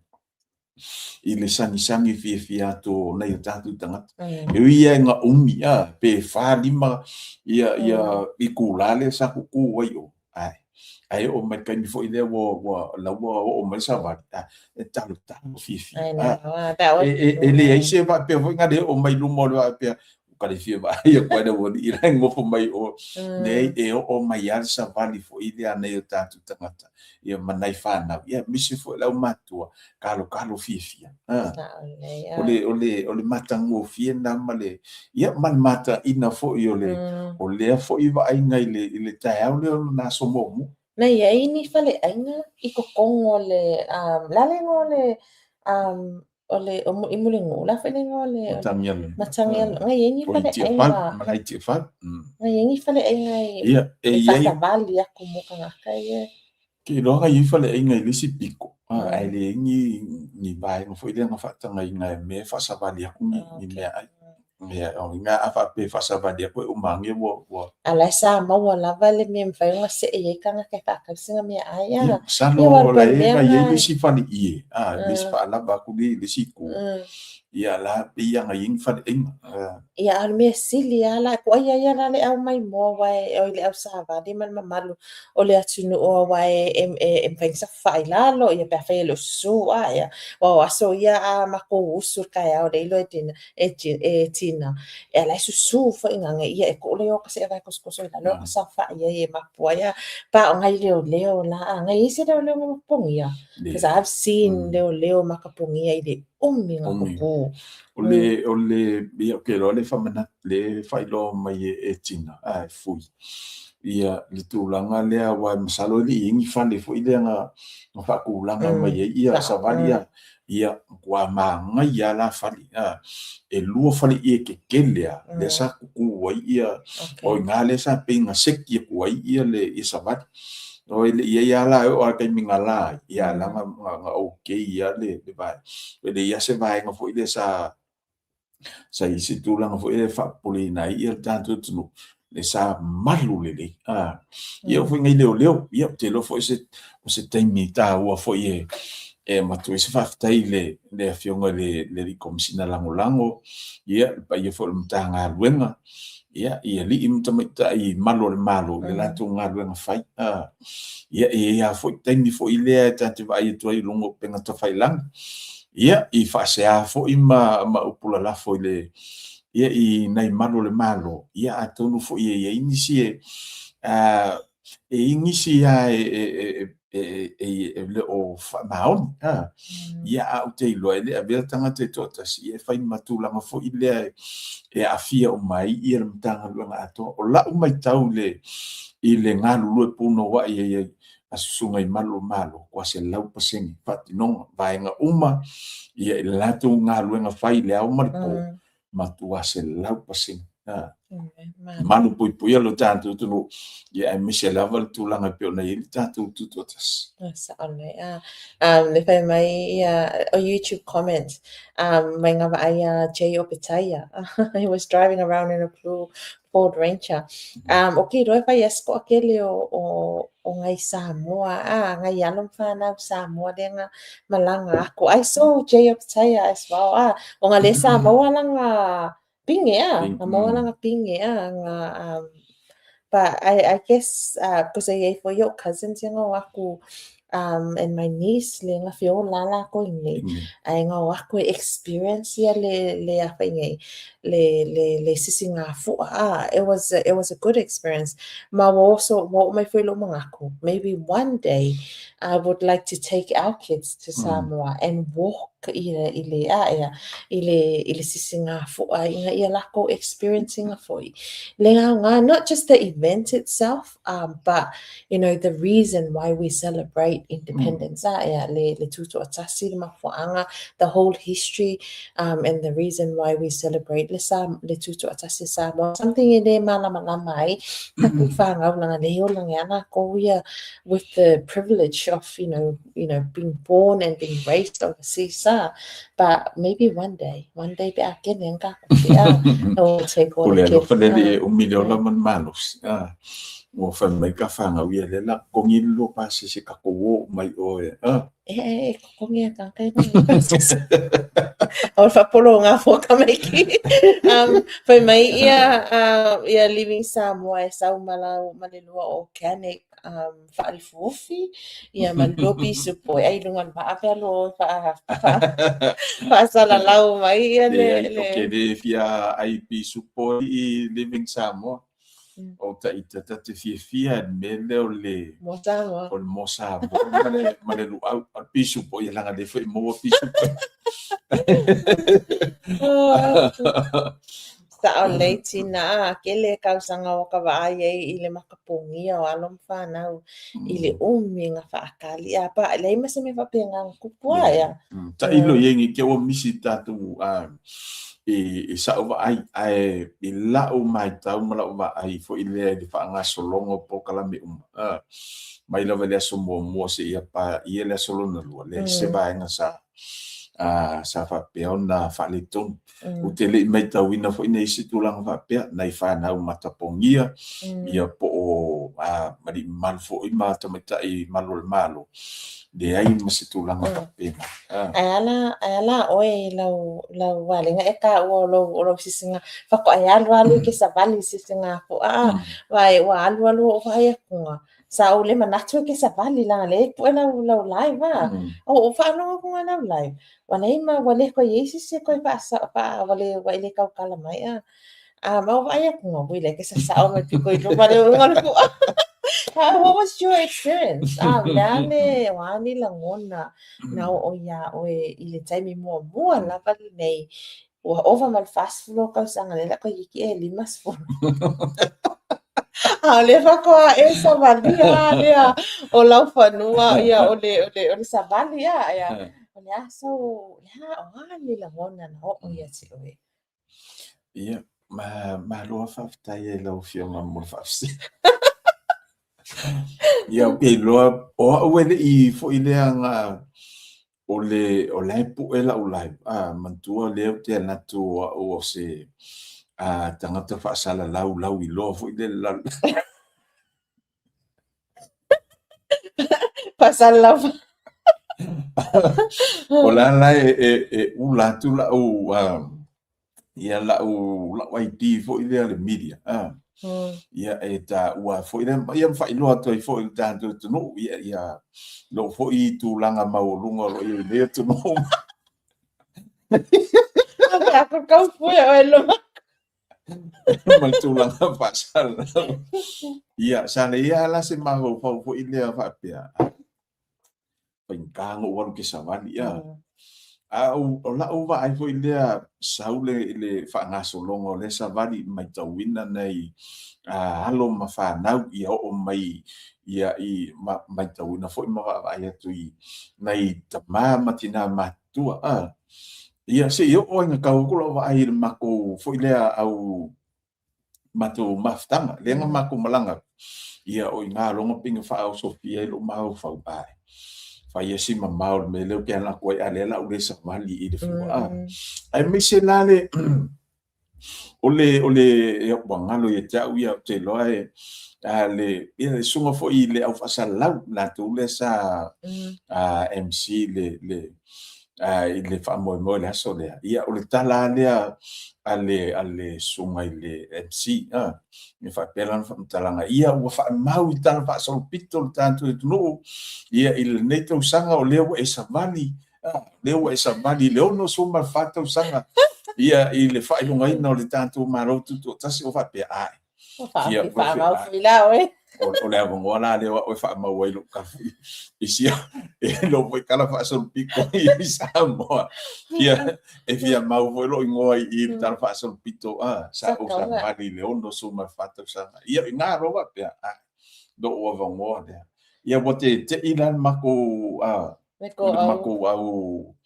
i le sagisagi fiafia atu o nai o tatou tagata. E ui ia ina umi, pe 4, 5 ia, ia itulā lea sa tutu ai o. Ae, ae oo mai le taimi foi lea ua, ua, la ua oo mai le savali, e talotalo fiafia. I know, that was E leai se faapea foi na le oo mai luma o le faapea, ua le fia vaai atu ai le aualii la e nofo mai o. Leai, e oo mai lava le savali foi lea a nai o tatou tagata, ia ma nai fanau, ia aemaise foi le aumatua, kalokalo fiafia. O le, o le, o le matagofie lena ma le, ia ma le mataina foi o le, o lea foi vaaiga i le, i le taeao lea o lona aso muamua. Na i ai ni faleaiga i totonu o le, o le a le igoa o le, o le, o i Mulinuu, o le a foi le igoa o le... Matagialo. Matagialo. Na i ai ni faleaiga. Malae Tiafau. Na i ai ni faleaiga e faasavali atu mo tagata ia. Ke iloa na i ai faleaiga i le isi pito, ae leai ni, ni vaega foi lea na faatagaina e mea e faasavali atu ni, ni meaai. Ia, o ina a faapea e faasavali atu e uma ane ua, ua. A la e sa maua lava le mea e mafai ona see ai tagata e faatau sina meaai, a. Ia, masalo o la e na i ai le isi faleie, le isi faalava atu le isi itu. Ia, la pei lava na i ai ni faleaiga. Ia, a o le mea sili lava la, ko ai ia la le au maimoa aua e, oi le au savali ma le mamalu o le atunuu aua e, e, e, e mafai ona saofai i lalo, ia pe afai e le o susū, a ia. Aua o aso ia a matou usu i le taeao le iloa e tina, e, e tina, e ala e susū foi gage, ia e koo le o ka seʻe vae tosotoso i lalo ka saofai ai e mapu ai a. Pa o nai leoleo la, a nai ai se leoleo na makapogia? Because I've seen leoleo makapogia i le umi na tutū. O le, o le, ia, ou te iloa le faamanatu, le faailoa mai e Tina, e Fui, ia, le tulaga lea, aua e masalo e le i i ai ni fale foi lea na, na faatulaga mai ai ia savali ia, ia, matua manaia lava la fale, e 2 faleie tetele lava, lea sa tutu ai ia, o i ina lea sa pei na seki atu ai ia le ia savali. O e le i ai lava la e oo lava i le taimi na la ai, ia la na, na okay lava le, le vaega. E leai lava se vaega foi lea sa, sa i ai se tulaga foi lea e faapopoleina ai ia le tatou atunuu, lea sa malu lelei. Ia oo foi nai leoleo, ia ou te iloa foi se, o se taimi taua foi e, e avatu ai se faafetai i le, le Afioga i le, le Alii Komesina Lagolago, ia le paia foi o le Matagaluega, ia, i alii ma tamaitai malu o le Malo i le latou galuega fai. Ia, e i ai lava foi taimi foi lea e ta te vaai atu ai i luga o upega tafailagi, ia, i faasea foi ma, ma upu lalafo i le, ia, i nai malu o le Malo, ia, atonu foi e i ai nisi e, e i ai nisi lava e, e le o faamaoni. Ia, a ou te iloa, e le avea le tagata e toatasi, ia e fai ma tulaga foi lea e aafia uma ai ia le Matagaluega atoa. O lau matau i le galulue punouai ai ai a Susuga i Malu o Malo, ua 100% faatinoga, vaega uma ia i le latou galuega fai i le ao ma le po, matua 100%. Malupuipuia lo tatou atunuu, ia aemaise lava le tulaga e pei ona i ai le tatou tutoatasi. Sao lelei. Le fai mai ia o YouTube comment mai nga vaai a Jay Opetaia. He was driving around in a blue Ford Ranger. Ou te iloa e fai lava si toatele o nai Samoa, nai alo ma fanau Samoa lea na malaga atu. I saw Jay Opetaia as well. Ona lea sa maua lana pine, na maua lana pine, na but I guess, because e iai foi o'u cousins ia na o atu and my niece lea na feola lava latou i inei, ae na o atu e experience ia le a fai nei, le sisigafua, it was a good experience. Ma ua oso, ua oo mai foi i lou manatu, maybe one day I would like to take our kids to Samoa and walk i le ea i le sisigafua ina ia lakou experience ina foi le aoga, not just the event itself, but the reason why we celebrate independence, ea le tutoatasi, le mafuaaga, the whole history, and the reason why we celebrate le tutoatasi o Samoa, something e le malamalama ai tatou fanau leaga le ola nei a lakou ia with the privilege of being born and being raised overseas, but maybe one day, one day pe a kene ang tatou pe a we'll take all O the le kids. alofa lea le umi le ola ma le malosi. Ua fai mai ka fanau ia lea la totogi le lua pasese tatou o mai oe. E totogi a tagata e lua pasese. O le faapolo o ngā tamaiti. Fai mai ia Living Samoa e sau ma ma le lua organic faalifuifi ia ma le lua pisupo e ai lunga o le vaa pe alu o faasalalau mai ia le Leai, ou te le fia ai pisupo i Living Samoa. O ta ita ta te fiafia i le mea lea o le Moa Samoa. O le moa Samoa ma le luau. O le pisupo, ia leaga lea foi e maua pisupo. Oh, sao lelei tina kele tausaga ua ka vaai ai i le makapogia o alo ma fanau i le umi na faatali a pa leai ma se mea faapena na tupu ae a. Tailo i ai nei te ua misi tatou i sa'u vaai, ae i la'u matau ma la'u vaai foi lea i le faagasologa o polokalame uma, mai lava i le aso muamua seia paia le aso lona lua, leai se vaega sa faapea ona faaletonu. Ou te le i matauina foi nei se tulaga faapea, nai fanau matapogia, ia po o alii mamalu foi ma tamaitai malu o le Malo, leai ma se tulaga faapena. Ae ala oe i lau alega e taua o lou sisiga faatoa e alu alu i ke savali sisigafua vai ua alu alu o vaai atuga sa ou le manatu e ke savali leaga lea e pue lau live a. O faalogo atu lau live ua leai ma ua le toe iai se isi e toe faasao ua le ua e le tautala mai a. Ma o vaai atuga ui le ke sasao mai pito i luma le uga o le fua. What was your experience? Le a le o a ni lagona na oo iā oe i le taimi muamua lava lenei ua ova ma le 40 o tausaga lea o le a toe itiiti e 50. A o lea faatoa e savalia lea o lau fanua ia o le savali a ia o le a sau le a o a ni lagona na oo ia te oe. Ia, ma malo faafetai ai lau Afioga mo le faafesili. Ia, ou te iloa, o au e le i foi lea na o la e pue lau live. Manatua lea ou te manatu o au o se tagata faasalalau lauiloa foi lea le Faasalalau. O la e ula atu lau ia lau ID foi lea le media. Ia e taua foi lea ia ma faailoa atu ai foi i le tatou atunuu ia lou foi tulaga maualuga o lo o i ai nei atunuu. Ako kau pue oe luma. Ma le tulaga faasalalau. Ia, sa leai la se mafaufau foi lea faapea. Faigata ona ou alu ke savali ia. A o lau vaai foi lea sau le faagasologa o lea savali matauina nai alo ma fanau ia oo mai ia i matauina foi ma vaavaai atu i nai tama ma tina matutua. Ia se i oo ai na tau atu lau vaai i le matou foi lea au. matou mafutaga, lea na matou malaga, ia o i ina loa na pei na faaosofia ai lou mafaufau, ae fai lava si mamao o le mea lea ou te alu atu ai, a o lea o le a ou le savali i le fua. Aemaise la le o le o le ua galo ia te au ia ou te iloa e a le ia le susuga foi i le au faasalalau latou lea sa MC le le i le faamoemoe i le aso lea. Ia o le tala lava lea a le a le susuga i le MC e faapea lana faamatalaga, ia ua faamau i tala faasolopito le tatou atunuu ia i lenei tausaga o lea ua e savali lea ua e savali i le 64 tausaga ia i le faailogaina o le tatou Malo Tutoatasi o faapea ae. Fia faamau foi la oe. O le avanoa la lea o au e faamau ai lou tafu i sia e lou foi tala faasolopito i Samoa. Fia e fia mau foi lou igoa i i le tala faasolopito a sa ou savali i le 64 tausaga. Ia i ina loa faapea ae lou avanoa lea. Ia ua tete'i la le matou Me ko le matou au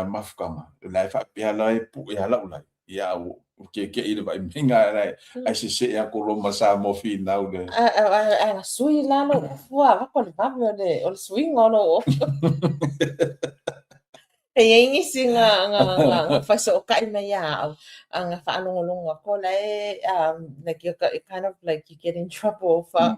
mafutaga, la e faapea la e pue lava lau lae. Ia ua keke'i le vaai mai ga lae ae sese'e atu loa ma Samoa finau le. Ae na sui la lou ofu a avatu le vave o le suiga o lou ofu. E i ai nisi na na na na faisoota'i mai ia au, a na faalogologo atu o la e like you kind of like you get in trouble for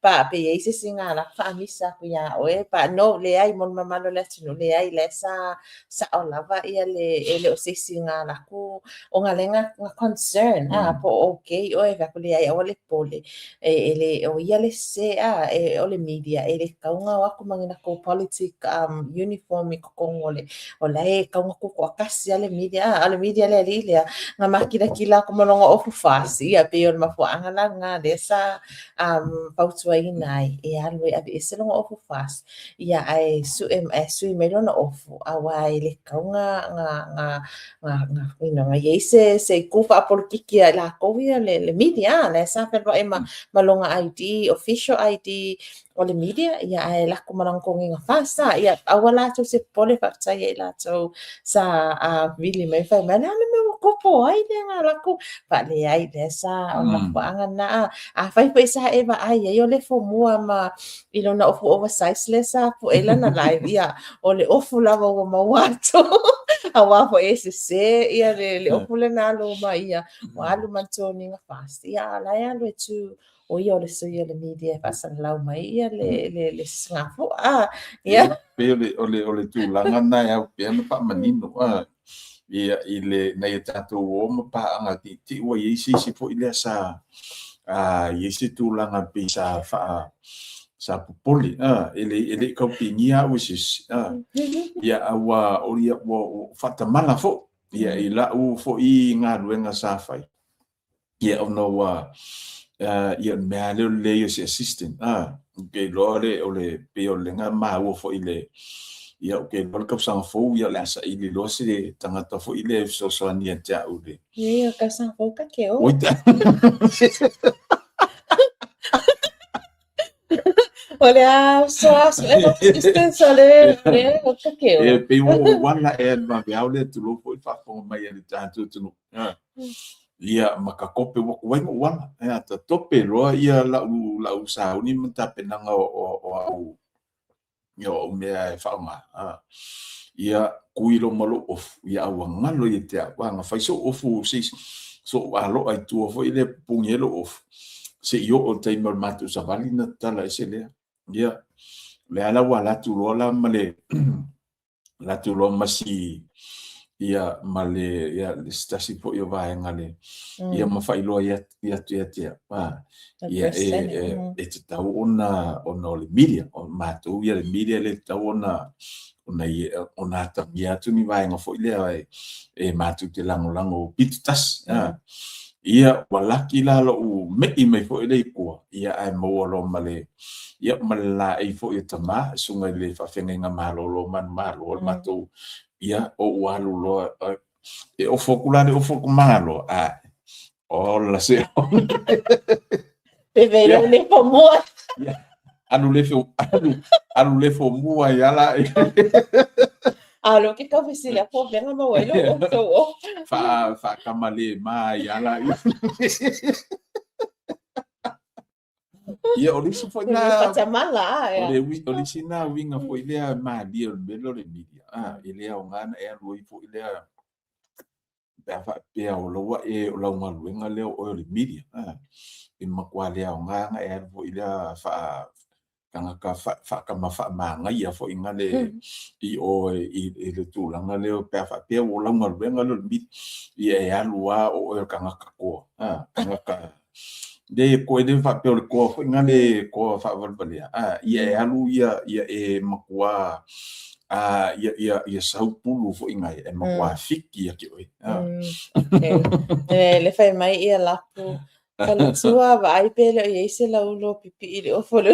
pa pe i ai se isi na alu atu faamisa atu iā oe but no leai mo le mamalu o le atunuu leai la e sa sa'o lava ia le e le o se isi na alu atu ona lea na na concern a po o okay oe fai atu leai aua le popole e e le o ia le sese a e o le media e le tatau ona o atu ma ni latou politic uniform i totonu o le o la e tatau ona tutoatasi lava le media a o le media a le alii lea na makilatila atu ma lona ofu fasi ia pei o le mafuaaga la lena lea sa fautuaina ai e alu e aveese lona ofu fasi ia ae sue ae sui mai lona ofu auā e le tatau ona na na na na you know na i ai se se itu faapolokiki a i latou ia le le media a la e sa fealuai ma ma lona ID official ID o le media ia ae alu atu ma lana toniga FAST a ia aua latou te popole faafetai ia i latou sa vili mai fai mai o le a le mea ua tupu ai lea na alu atu faaleai lea sa o le mafuaaga lena a afai foi sa e vaai ai o le fomua ma i lona ofu oversize lea sa pue ai lana live ia o le ofu lava ua maua atu auā foi e sesē ia le le ofu lea na alu ma ia ua alu ma le toniga FAST ia a o la e alu e tu o ia o le sui o le media e faasalalau mai ia le le le sisigafua a ia. Pei o le o le o le tulaga lena e ao pea ona faamanino a ia i le nai a tatou o ma paaga tiitii ua i ai se isi foi lea sa a i ai se tulaga pei sa faa sa popole a e le e le i tau pigia au e se isi a ia a ua o ia ua faatamala foi ia i lau foi galuega sa fai. Ia ona ua ia o le mea lava lea o le leai o se assistant a ou te iloa le o le pei o le na maua foi i le ia ou te iloa le tausaga fou ia o le a saili loa se tagata foi lea e fesoasoani ia te au le Ia, o tausaga fou ta te o. Oi O le a so aso e assistance o le le o ta te o. E pei ua ou ala ea i le vaveao lea tulou foi le faafofoga mai a le tatou atunuu. Ia ma ka tope ua tuai ona ou ala. Ea ta tope loa ia lau lau sauni ma tapenaga o o o au ia o au mea e faaaoga. Ia kui loa ma lou ofu, ia a ua galo ia te au. A na fai so'u ofu se so'u aloa i tua foi lea e pupuni ai lou ofu, se'i oo i le taimi o le matou savali ona tatala ese lea. Ia, o lea la ua alu atu loa la ma le alu atu loa ma si ia ma le ia le se tasi foi o vaega le ia ma faailoa ia atu ia te au a ia e e e tatau ona ona o le media o matou ia le media le tatau ona ona ia ona atagia atu ni vaega foi lea e e matou te lagolago pitotasi a ia ua laki la lou me'i mai foi lea i tua ia ae maua loa ma le ia ma le laei foi o tama, susuga i le faafeagaiga malolo o manumalo o le matou, ia, ou alu loa, e ofo atu la le ofo atu malo, a, ola se Pe vei le le fomua. Ia, alu le fo, alu, alu le fomua i ala. A lo ke kau fesili a po venga ma wai lo o so o. Fa fa kamale ma ia la. Ia o le isi foi na fatamala o le o le isi na uiga foi lea malie o le mea lea o le media e le aoga na e alu ai foi lea pe a faapea o lau e o lau galuega lea o oe o le media e matua le aoga na e alu foi lea faa tagata faatama faamagaia foi na le i o i le tulaga lea pe a faapea ua lau galuega lea o le media ia e alu lava o oe o le tagata toa tagata le koe le faapea o le toa foi na le toa faavalevalea ia e alu ia ia e matua ia ia ia sau pulu foi na e matua fiki ia te oe. Okay. Le fai mai ia lapu Faletua, vaai pe le o i ai se laulo pipii i le ofu o le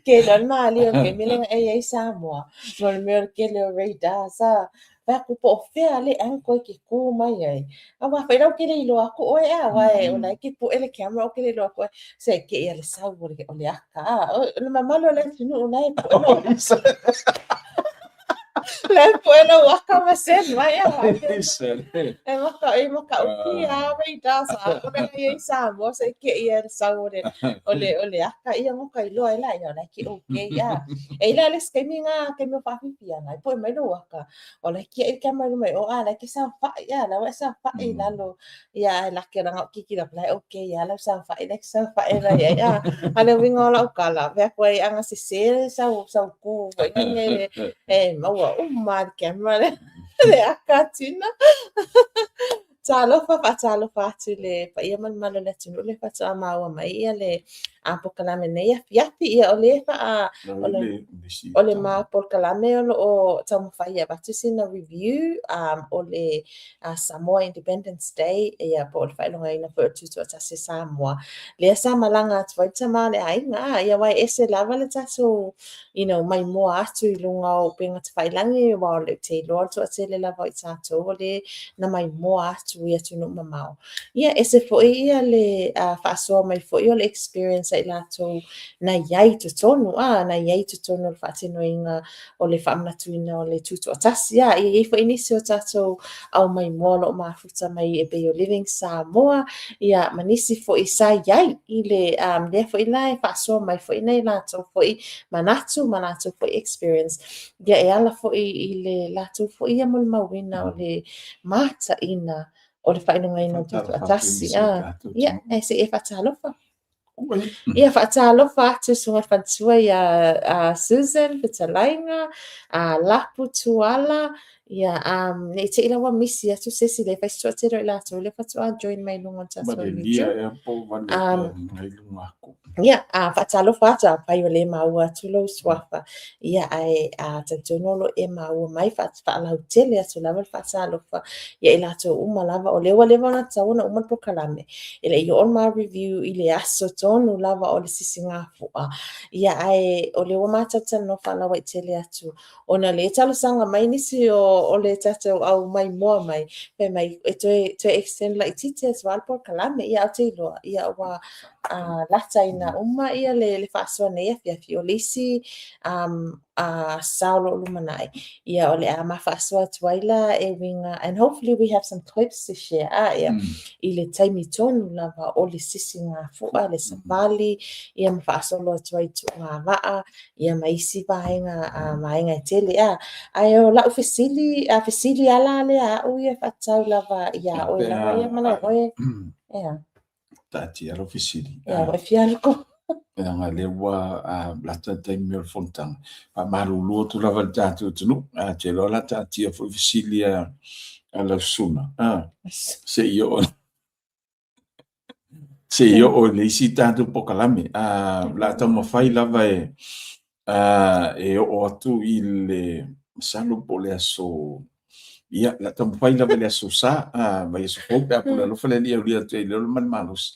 Ke iloa le malie o le taimi lea e i ai Samoa, no le mea o le kele o radars a. Fai atu po o fea le angle e ke kū mai ai. Aua foi la ou te le iloa aku ʻoe ea, aua o la e ke puʻe le camera ou te le iloa aku ʻoe. Se ke ia le sau o le, o le aka a. O le mamalu o le atunuu la e puʻe lou La e puʻe lou aka ma send mai a. E maka e makaʻukia a radars a ʻaʻole na i ai Samoa se ke ia le sau o le o le o le aka ia mo ka iloa e la ia o la ke okay a. E ila le taimi nga taimi o whawhiwhi ana e poe mai lou aka o la ke e camera mai o a la ke saofaʻi a la ua e saofaʻi i lalo ia e lake langa o kiki la lai okay ia lau saofaʻi la saofaʻi la ia ia a le uiga o lau kala fai atu ai ana sesē sau sau kū foi nele e maua uma le camera le le aka tina. Talofa, faatalofa atu i le paia ma le mamalu o le atunuu le faatoa maua mai ia le a polokalame nei afiafi ia o le faa o le, o le ma polokalame o loo taumafai e avatu sina review o le Samoa Independence Day ia po o le faailogaina foi o le Tutoatasi o Samoa. Lea sa malaga atu ai le tama o le aiga, a ia aua e ese lava le tatou you know, maimoa atu i luga o upega tafailagi, aua o le te iloa le toatele lava o i tatou o le na maimoa atu i atunuu mamao. Ia, ese foi ia le faasoa mai foi o le experience a i latou na i ai i totonu, a, na i ai i totonu o le faatinoina o le faamanatuina o le Tutoatasi. A, ia i ai foi nisi o tatou au maimoa o lo o mafuta mai e pei o Living Samoa, ia, ma nisi foi sa i ai i le, um, lea foi la e faasoa mai foi nai latou foi manatu ma latou foi experience, ia e ala foi i le latou foi ia molimauina o le mataina o le faailogaina o le Tutoatasi. A, ia, e se i e faatalofa. Ia faatalofa atu susuga i le faletua ia Susan Fetalaiga, a Lapu Tuala, ia um, ne i te i la ua misi atu se isi le fai se toatele o i latou lea faatoa join mai luga o le tatou YouTube. Ea po vale ngai luga aku. Ia, a faatalofa atu afai o le maua atu lou suafa. Ia, ae a talitonu o lo o e maua mai, faalautele atu lava le faatalofa ia i latou uma lava. O lea ua leva ona tatau ona uma le polokalame, e le i oo le ma review i le aso tonu lava o le sisigafua. Ia, ae o lea ua matou talanoa faalauaitele atu, ona o lea e talosaga mai nisi o, o le tatou au maimoa mai, fai mai e toe, toe extend laitiiti atu lava le polokalame. Ia, ae ou te iloa, ia ua lataina uma ia le, le faasoa nei afiafi. O le isi um, sao o lo o lumanai, ia o le a ma faasoa atu ai la e uiga, and hopefully we have some clips to share, a ia, i le taimi tonu lava o le sisigafua, le savali, ia ma faasolo atu ai tuugavaa, ia ma isi vaega, vaega e tele, a. Ae o lau fesili, a fesili ala lea aʻu ia e faatatau lava iā oe lava ia ma lau oe, ea. Taatia lau fesili. Ia, ua e fia alu ko. Leaga lea ua lata le taimi o le fonotaga. Faamalulu atu lava i le tatou atunuu. Ou te iloa o le a taatia foi fesili a lau susuga. Se i oo se i oo i le isi tatou polokalame. O le a taumafai lava e e oo atu i le masalo po o le aso ia la taumafai lava i le aso Sa vaiaso fou pe a pule alofa le Alii e aulia atu ai le ola ma le malosi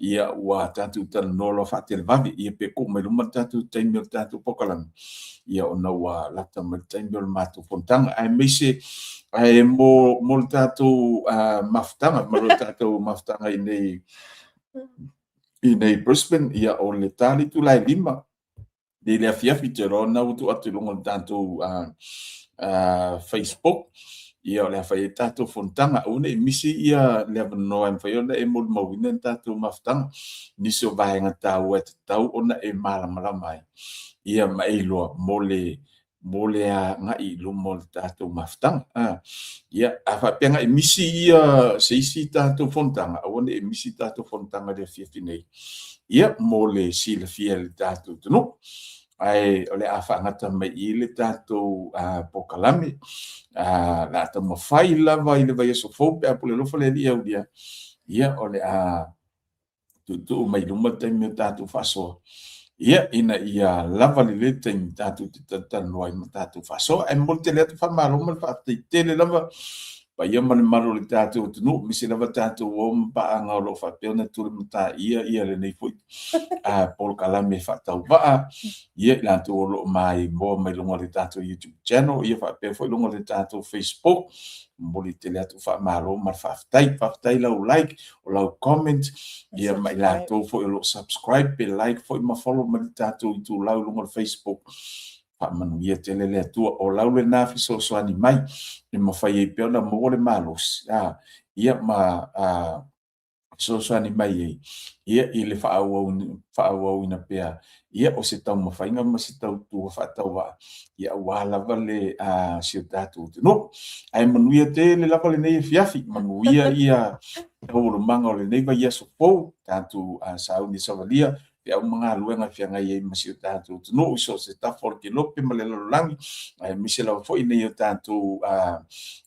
ia ua tatou talanoa loa faatelevave ia pe tuu mai luma le tatou taimi o le tatou polokalame ia ona ua lata mai le taimi o le matou fonotaga aemaise ae mo mo le tatou mafutaga ma le tatou mafutaga i nei i nei Brisbane ia o le ta le itula e 5. Nei le afiafi te loa na ua tuu atu i luga o le tatou Facebook, ia o le a fai ai tatou fonotaga. Aua ne i misi ia le avanoa e mafai ona e molimauina le tatou mafutaga, nisi o vaega taua e tatau ona e malamalama ai, ia ma e iloa mo le mo le agai i luma o le tatou mafutaga. A, ia, a faapea na e misi ia se isi tatou fonotaga, aua ne i misi tatou fonotaga i le afiafi nei, ia, mo le silafia e le tatou atunuu. Ae o le a faagata mai i le tatou polokalame. O le a taumafai lava i le vaiaso fou pe a pule alofa le Alii e aulia, ia, o le a tuutuu mai luma le taimi o tatou faasoa, ia, ina ia lava lelei le taimi tatou te talatalanoa ai ma tatou faasoa. Ae momoli tele atu faamalo ma le faafetai tele lava paia ma le mamalu o le tatou atunuu, aemaise lava tatou uo ma paaga o lo o faapea ona tulimataia ia lenei foi polokalame faatauvaa, ia i latou o lo o maimoa mai luga o le tatou YouTube channel, ia faapea foi luga o le tatou Facebook. Momoli tele atu faamalo ma le faafetai. Faafetai lau like, o lau comment, ia ma i latou foi o lo o subscribe pe like foi ma follow mai le tatou itulau i luga o le Facebook. Faamanuia tele le Atua. O lau lena fesoasoani mai e mafai ai pea ona maua le malosi, a, ia ma a, fesoasoani mai ai ia i le faaauauina pea ia o se taumafaiga ma se tautua faatauvaa ia aua lava le si o tatou atunuu. Ae manuia tele lava lenei afiafi, manuia ia taualumaga o lenei vaiaso fou, tatou sauni savalia, feau ma galuega e feagai ai ma si o tatou atunuu i so o se tafa o le kelope ma le lalolagi, aemaise lava foi nei o tatou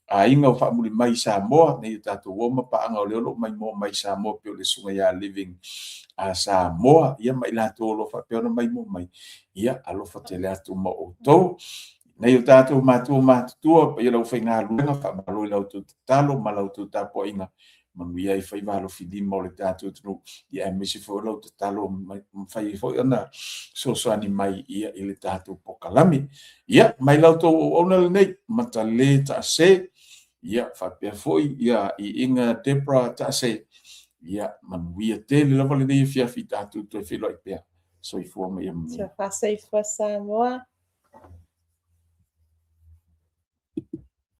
aiga o faamuli mai i Samoa, nei o tatou uo ma paaga o lea o lo o maimoa mai i Samoa pei o le Susuga ia Living Samoa, ia ma i latou o lo o faapea ona maimoa mai, ia alofa tele atu ma outou. Nei o tatou matua matutua, paia le aufaigaluega, faamalo i la outou tatalo ma la outou tapuaiga, manuia ai faiva alofilima o le tatou atunuu, ia aemaise foi o lau tatalo mafai ai foi ona fesoasoani mai ia i le tatou polokalame. Ia, mai la outou auauna lenei, Matale Taase, ia faapea foi ia Iiga Debra Taase, ia manuia tele lava lenei afiafi tatou toe feiloai pea. Soifua ma ia manuia. Tia faasoifua Samoa.